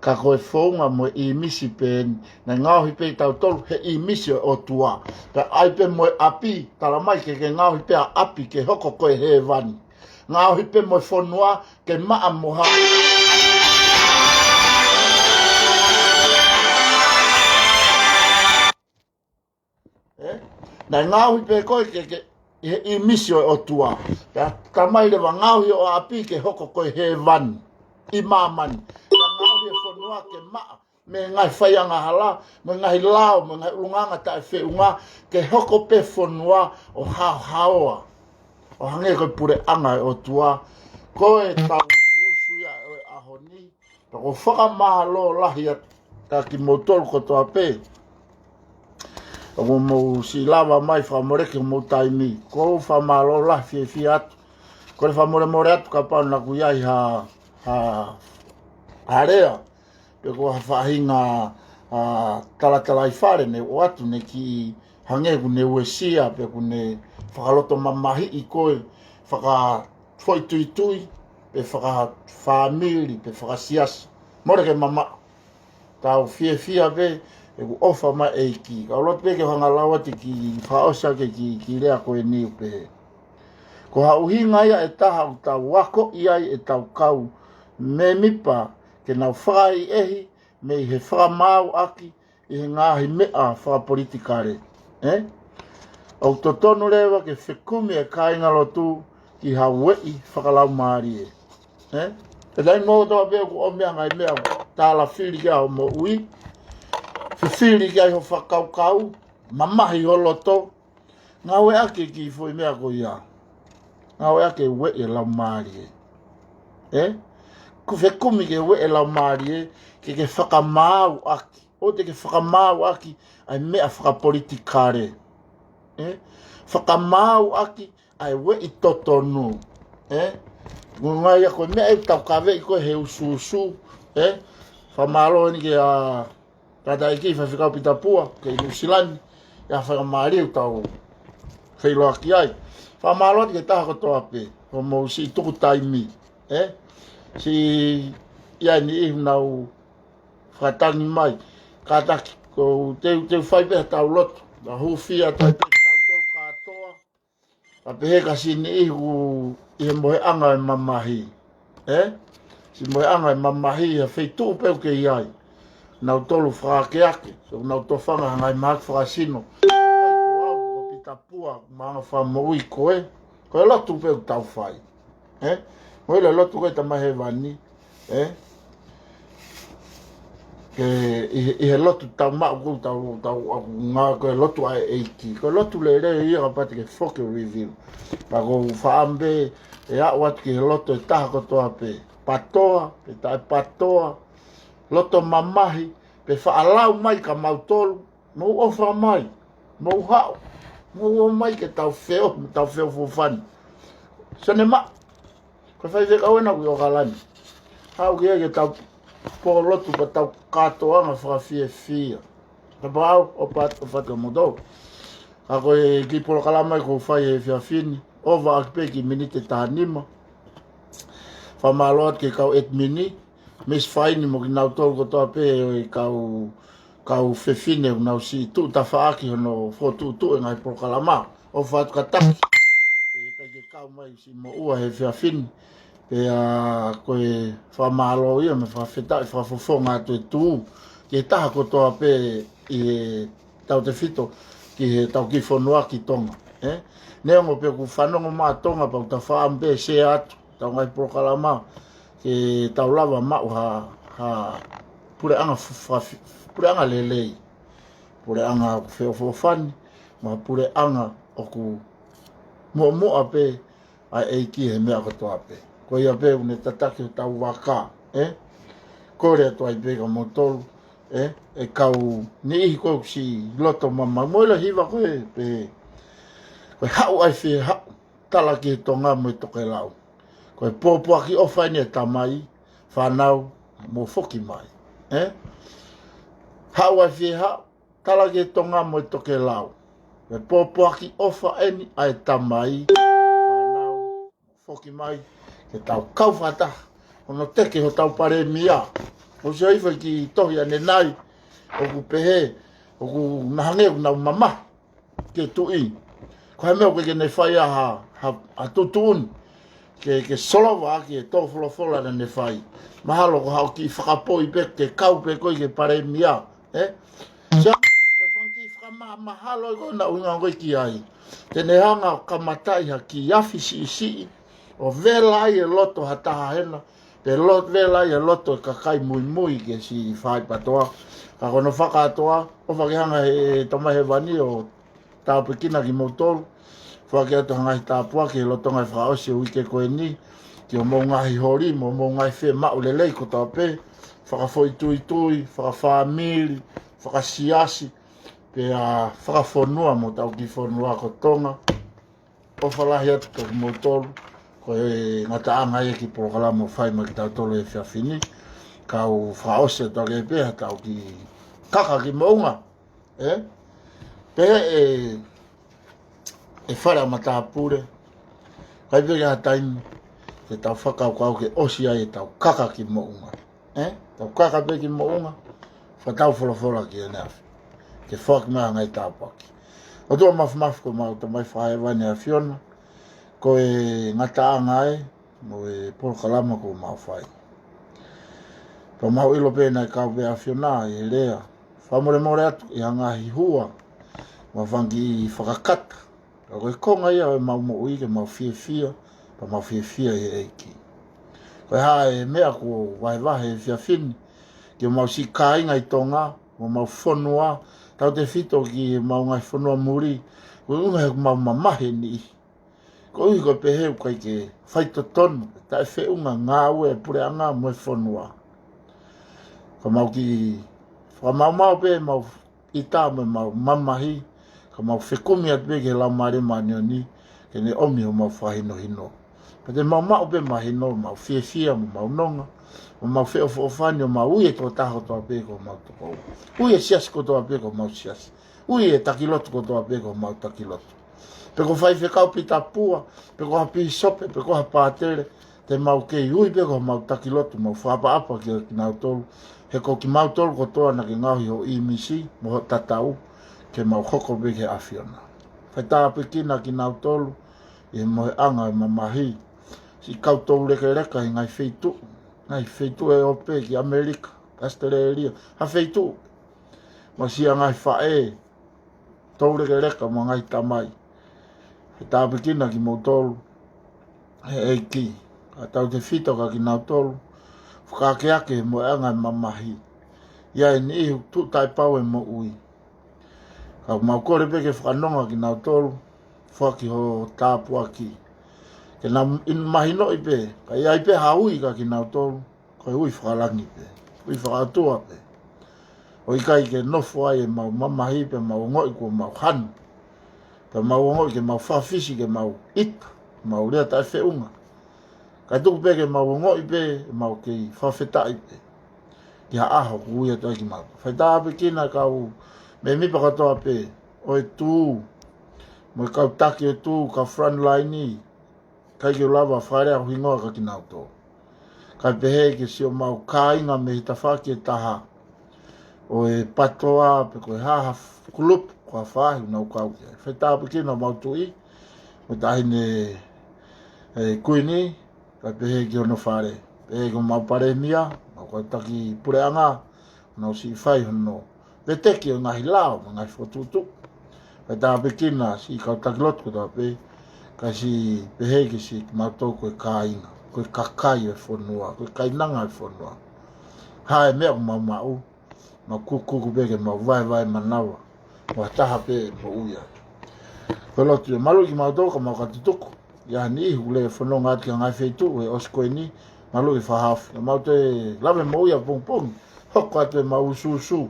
ka ko e founga mo e ʻīmisi pē eni. Naʻe ngaohi pē kitautolu he ʻīmisi ʻo e ʻOtua. Pea ʻai pē mo e ʻapi, tala mai ke ke ngaohi pē ʻa e ʻapi ke hoko ko e hēvani. Ngaohi pē mo e fonua ke maʻa mo ha. Ē? Naʻe ngaohi pē koe ke, ke, ʻi he ʻīmisi ʻo e ʻOtua. Pea tala mai leva ngaohi ʻa e ʻapi ke hoko ko e hēvani ʻi māmani. Pea ngaohi e fonua ke maʻa mei he ngaahi faiangahala, mei he ngaahi lao, mei he ngaahi ʻulungaanga taʻefeʻunga, ke hoko pē fonua ʻo haohaoa. ʻO hangē ko e puleʻanga ʻo e ʻOtua. Ko e tau usuusu ia ʻo e ʻaho ni. Pea ʻoku ou fakamālō lahi atu kia kimoutolu kotoa pē. ʻOku mou siʻi lava mai fakamoleki homou taimi. ʻOku ou fakamālō lahi fiefia atu. Ko e fakamolemole atu kapau naʻa ku ʻi ai ha, ha, ha lea. Pe ko ha faʻahinga, ā, talatalaifale ne ʻoatu ne kiʻi hangē ʻoku ne uesia, pe ʻoku ne fakalotomamahiʻi koe, fakafoʻituitui, pe fakafāmili, pe fakasiasi. Mole ke mamaʻo. Tau fiefia pē, ʻoku ʻofa mai e ʻEiki. Ka ʻoku ou loto pē ke u hanga lau atu e kiʻi fakaʻosi ʻaki e kiʻi, kiʻi lea ko eni ʻoku pehē. Ko ha ʻuhinga ia ʻe taha ʻoku tau akoʻi ai ʻetau kau mēmipa ke nau fakaʻehiʻehi mei he fakamaauʻaki ʻi he ngaahi meʻa fakapolitikale. Ē? ʻOku totonu leva ke fekumi e kāingalotu ki ha ueʻi fakalaumālie. Ē? ʻE taimi kotoa pē ʻoku ʻomi ʻa e ngaahi meʻa tālafili ki ai ho moʻui, fifili ki ai ho fakakaukau, mamahi ho loto, ngāueʻaki e kiʻi foʻi meʻa ko ia. Ngāueʻaki e ueʻi e laumālie. Ē? ʻOku fekumi ki he ueʻi e laumālie, ke ke fakamaauʻaki. ʻOua te ke fakamaauʻaki ʻa e meʻa fakapolitikale. Ē? Fakamaauʻaki ʻa e ueʻi totonu. Ē? Ko e ngaahi ia ko e meʻa ʻoku tau kaveʻi ko ē he usuusu. Ē? Fakamālō eni kia Tangataʻeiki Faifekau Pita Pua, ki Nuʻu Sila ni, ʻi he faingamālie ʻoku tau feʻiloaki ai. Fakamālō atu ki he taha kotoa pē, hoʻomou siʻi tuku taimi, ē? Siʻi ʻi ai e niʻihi ʻoku nau fakatangi mai. Kātaki, ko u teu, teu fai pē ha tau lotu. Na hūfia tai pē tau tolu kātoa. Ka pehē ka sini ihu ʻi he moheʻanga e mamahi. Ē? Si moheʻanga e mamahi ha feituʻu pē u ke ʻi ai. Nau tolu fakaakeake. So nau tofanga ha ngaahi mahaki fakasino. Ko au, ko Pita Pua, maʻanga fakamoʻui ko ē. Ko e lotu pē u tau fai. Ē? Mo e lotu ko e Tamai Hēvani. Ē? Ke ʻi he, ʻi he lotu tau maʻu ko tau, tau ngā ko e lotu ʻa e ʻEiki. Ko e lotu lelei ia ka pati ke foki o review. Ka ko u faʻambe e aʻu atu ki he lotu e taha kotoa pē. Patoa, pe taʻe patoa. Loto mamahi, pe faʻalau mai ka mau tolu. Mou ʻofa mai, mou haʻu, mou ō mai ke tau feo, tau feo fofani. Sone ma, ko fai fekau ena kui o kalani. Haʻu ki ai ke tau pō lotu ka tau kātoanga fakafiefia. Ka pau, ʻo pat, ʻo fatu mo tau. Ka ko e ki polokalama ko fai e fiafini, ʻo vaʻaki pē ki minite taha nima. Fakamālō atu ke kau admini, Miss Faini mo kinautolu kotoa pē e kau, kau fefine ʻoku nau siʻi tuʻu tafaʻaki hono fokotuʻutuʻu e ngaahi polokalama. ʻO fatu kataki. ʻE kai ke kau mai si mo ua he fiafini. Pea ko e fakamālō ia mo e fakafetaʻi fakafofonga atu e tū. Ke taha kotoa pē ʻi he tautefito ki he tau kiʻi fonua ki Tonga. Ē? Neongo pē ʻoku fanongo mai Tonga pau ta faʻam pē se atu. Tau ngaahi polokalama ke tau lava maʻu ha, ha puleʻanga fa, fa, puleʻanga lelei. Puleʻanga ʻoku feʻofoʻofani, mo ha puleʻanga ʻoku muʻomuʻa pē ʻa e ʻEiki he meʻa kotoa pē. Ko ia pē ʻoku ne tataki ʻo tau vaka, ē? Kole atu ai pē ka mo tolu, ē? E kau niʻihi ko si loto mama. Mo ila hiva ko e pē, ko e haʻu ai fie haʻu, tala ki he Tonga mo e tokelau. Ko e pōpoaki ʻofa eni e tamai, fānau, mo foki mai. Ē? Haʻu ai fie haʻu, tala ki he Tonga mo e tokelau. Ko e pōpoaki ʻofa eni ʻa e tamai, fānau, mo foki mai, ke tau kau fakataha. Hono teke hotau palēmia. ʻO se ai fai ki tohi ane nai, ʻoku pehē, ʻoku nahangeu nau mamahi. Ke tuʻi. Ko he meʻa ʻoku ke ne fai a ha, ha, ha tutuun. Ke, ke solova ke tō folofola na ne fai. Mahalo ko hao ki fakapoi pē ke kau pē ko i ke palēmia. Ē? Sia, ko e fanga ki fakamā, mahalo ko na uinga ko i ki ai. Te ne hanga ʻo kamataʻi ha ki afi siʻisiʻi. ʻO vela ai e loto ha taha hena. Pe loto vela ai e loto e kakai muimui ke si fai patoa. Ka kono fakatoa, ʻo fakehanga he Tamai Hēvani ʻo tāpuekina kimoutolu. Fake atu ha ngaahi tāpuaki he loto ngaahi fakaʻosi ʻo uike ko eni. Ki homou ngaahi holi, mo homou ngaahi fie maʻu lelei kotoa pē. Fakafoʻituitui, fakafāmili, fakasiasi. Pea fakafonua mo tau kiʻi fonua ko Tonga. ʻOfa lahi atu kia kimoutolu, ko e ngataʻanga ia ki polokalama ʻoku fai mai kia tautolu he fiafini, kau fakaʻosi atu ake pē ha tau kiʻi kaka ki moʻunga, ē? Pehē ʻe, ʻe Fale ʻa Matāpule, kai pē ke ha taimi, ke tau fakakaukau ke ʻosi ai e tau kaka ki moʻunga. Ē? Tau kaka pē ki moʻunga, fakatau folofola ki ʻene afi. Ke foaki mai ha ngaahi tāpuaki. ʻOtua mafimafi ko homau Tamai Fakahēvani ʻAfiona, ko e ngataʻanga ē, mo e polokalama ʻoku mau fai. Pea mau ʻilo pē naʻe kau pē ʻAfiona, ʻi he lea. Fakamolemole atu, ʻi ha ngaahi hua, mo ha fanga kiʻi fakakata. Ka ko e konga ia ʻo e mau moʻui ke mau fiefia, pea mau fiefia ʻi he ʻEiki. Ko e hā e meʻa kuo vahevahe he fiafini, ki homau siʻi kāinga ʻi Tonga, mo homau fonua, tautefito ki homau ngaahi fonua muli, ko e ʻuhinga he ʻoku mau mamahi e niʻihi. Koeʻuhi ko e pehē ʻoku ʻikai ke fai totonu, taʻefeʻunga ngāue e puleʻanga mo e fonua. Ka mau kiʻi fakamaumau pē mau ʻita mo mau mamahi, ka mau fekumi atu pē ki he Laumālie Māʻoniʻoni, ke ne ʻomi homau fakahinohino. Pea te mau maʻu pē mahino, mau fiefia mo mau nonga, mo mau feʻofoʻofani ʻo mau ui e tokotaha kotoa pē ko homau tokoua. Ui e siasi kotoa pē ko homau siasi. Ui e takilotu kotoa pē ko homau takilotu. Pe ko faifekau Pita Pua, pe ko ha pīsope, pe ko ha pātele, te mau kei ui pē ko homau takilotu, mau fakaʻapaʻapa kia kinautolu. He ko kimautolu kotoa naʻa ke ngaohi ho ʻīmisi mo ho tatau ke mau hoko pē ki he ʻAfiona. Faitāpuekina kinautolu ʻi he mohenga ʻo e mamahi. Siʻi kau toulekeleka ʻi he ngaahi feituʻu, ngaahi feituʻu ʻi ʻEulope, ki ʻAmelika, ʻAositelēlia, ha feituʻu. Mo siʻa ngaahi faʻē toulekeleka mo e ngaahi tamai. Faitāpuekina kimoutolu ʻe he ʻEiki. Kae tautefito kia kinautolu, fakaakeake he mohenga ʻo e mamahi. ʻI ai e niʻihi ʻoku tuʻu taʻepau e moʻui. Ka mau kole pē ke fakanonga kinautolu, foaki ho tāpuaki. Ke nau in-, mahinoʻi pē, ka ʻi ai pē ha ui kia kinautolu, ko e ui fakalangi pē, ui fakaʻotua pē. ʻO ʻikai ke nofo ai ʻemau mamahi pea mau ongoʻi kuo mau hanu. Pea mau ongoʻi ke mau fafisi, ke mau ʻita, mau lea taʻefeʻunga. Kae tuku pē ke mau ongoʻi pē ʻemau kei fakafetaʻi pē ki ha ʻaho kuo ui atu ai kimautolu. Faitāpuekina kau mēmipa kotoa pē ʻo e tuʻu, mo e kau taki ʻo e tuʻu, kau frontline, ʻikai ke u lava fakalea ho hingoa kia kinautolu. Kae pehē ki siʻomau kāinga mei he tafaʻaki ʻe taha ʻo e PATOA pe ko e hā ha kulupu, ko ha faʻahi ʻoku nau kau ki ai. Faitāpuekina homau tuʻi, mo e taʻahine, ʻe, Kuini, kae pehē ki hono fale. Pehē ki homau palēmia, homau kau taki puleʻanga, ʻoku nau siʻi fai hono veteki ʻo e ngaahi lao mo e ngaahi fokotuʻutuʻu. Faitāpuekina siʻi kau taki lotu kotoa pē, kae siʻi pehē ki siʻi kimautolu ko e kāinga, ko e kakai ʻo e fonua, ko e kainanga ʻo e fonua. Hā e meʻa ʻoku mau maʻu, mau kukuku pē ke mau vaevae manava, mo ha taha pē moʻui ai. Ko e lotu ia, mālō kimautolu ka mau ka tutuku. ʻI ai ha niʻihi ʻoku lele fononga atu ki ha ngaahi feituʻu he ʻosi ko eni, mālō e fakahaofi. Ka mau toe lave moʻui ʻapongipongi, hoko atu ʻemau usuusu,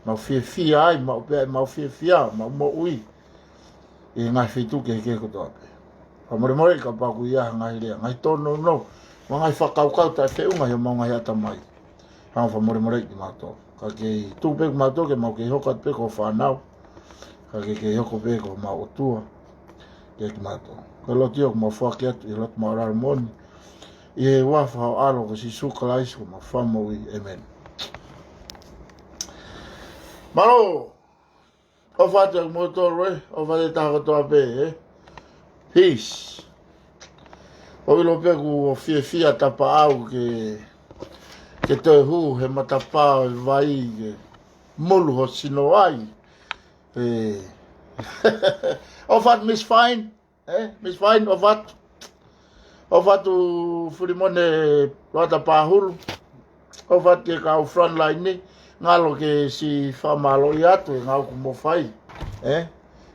mau fiefia ai, mau pea ʻemau fiefia, mau moʻui ʻi he ngaahi feituʻu kehekehe kotoa pē. Fakamolemole kapau ʻoku ʻi ai ha ngaahi lea, ngaahi tōnounou, mo e ngaahi fakakaukau taʻefeʻunga ʻi homau ngaahi ʻatamai. Hanga fakamolemoleʻi kimautolu. Ka kei tuku pē kimautolu ke mau kei hoko atu pē ko e fānau. Ka ke kei hoko pē ko homau ʻOtua kiate kimautolu. Ko e lotu ia ʻoku mau foaki atu ʻi he lotu māʻulalo moʻoni, ʻi he huafa ho ʻAlo ko Sīsū Kalaisi ko homau Fakamoʻui. ʻĒmeni. Mālō. ʻOfa atu kiate kimoutolu, ē, ʻofa atu ki he taha kotoa pē, ē. Peace. ʻOku ʻilo pē ʻoku ou fiefia tapaʻau ke, ke toe hū he matapā ʻo e vai ke mulu ho sino ai. Ē. ʻOfa atu Miss Fine. Ē, Miss Fine, ʻofa atu. ʻOfa atu Filimone Loata Pahulu. ʻOfa atu ki he kau frontline ni, ngalo ke siʻi fakamālōʻia atu he ngāue ʻoku mou fai. Ē,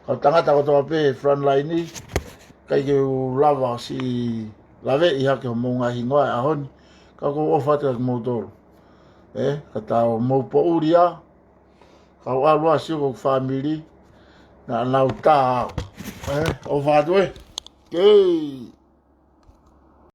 kau tangata kotoa pē frontline ni, ʻikai ke u lava siʻi laveʻi hake homou ngaahi hingoa he ʻaho ni, ka ʻoku ou ʻofa atu kiate kimoutolu. Ē, ka tau mou poʻuli ā, kau ʻalu ā siʻi ko e fāmili, naʻa nau tā au. Ē, ʻofa atu ē. Kei.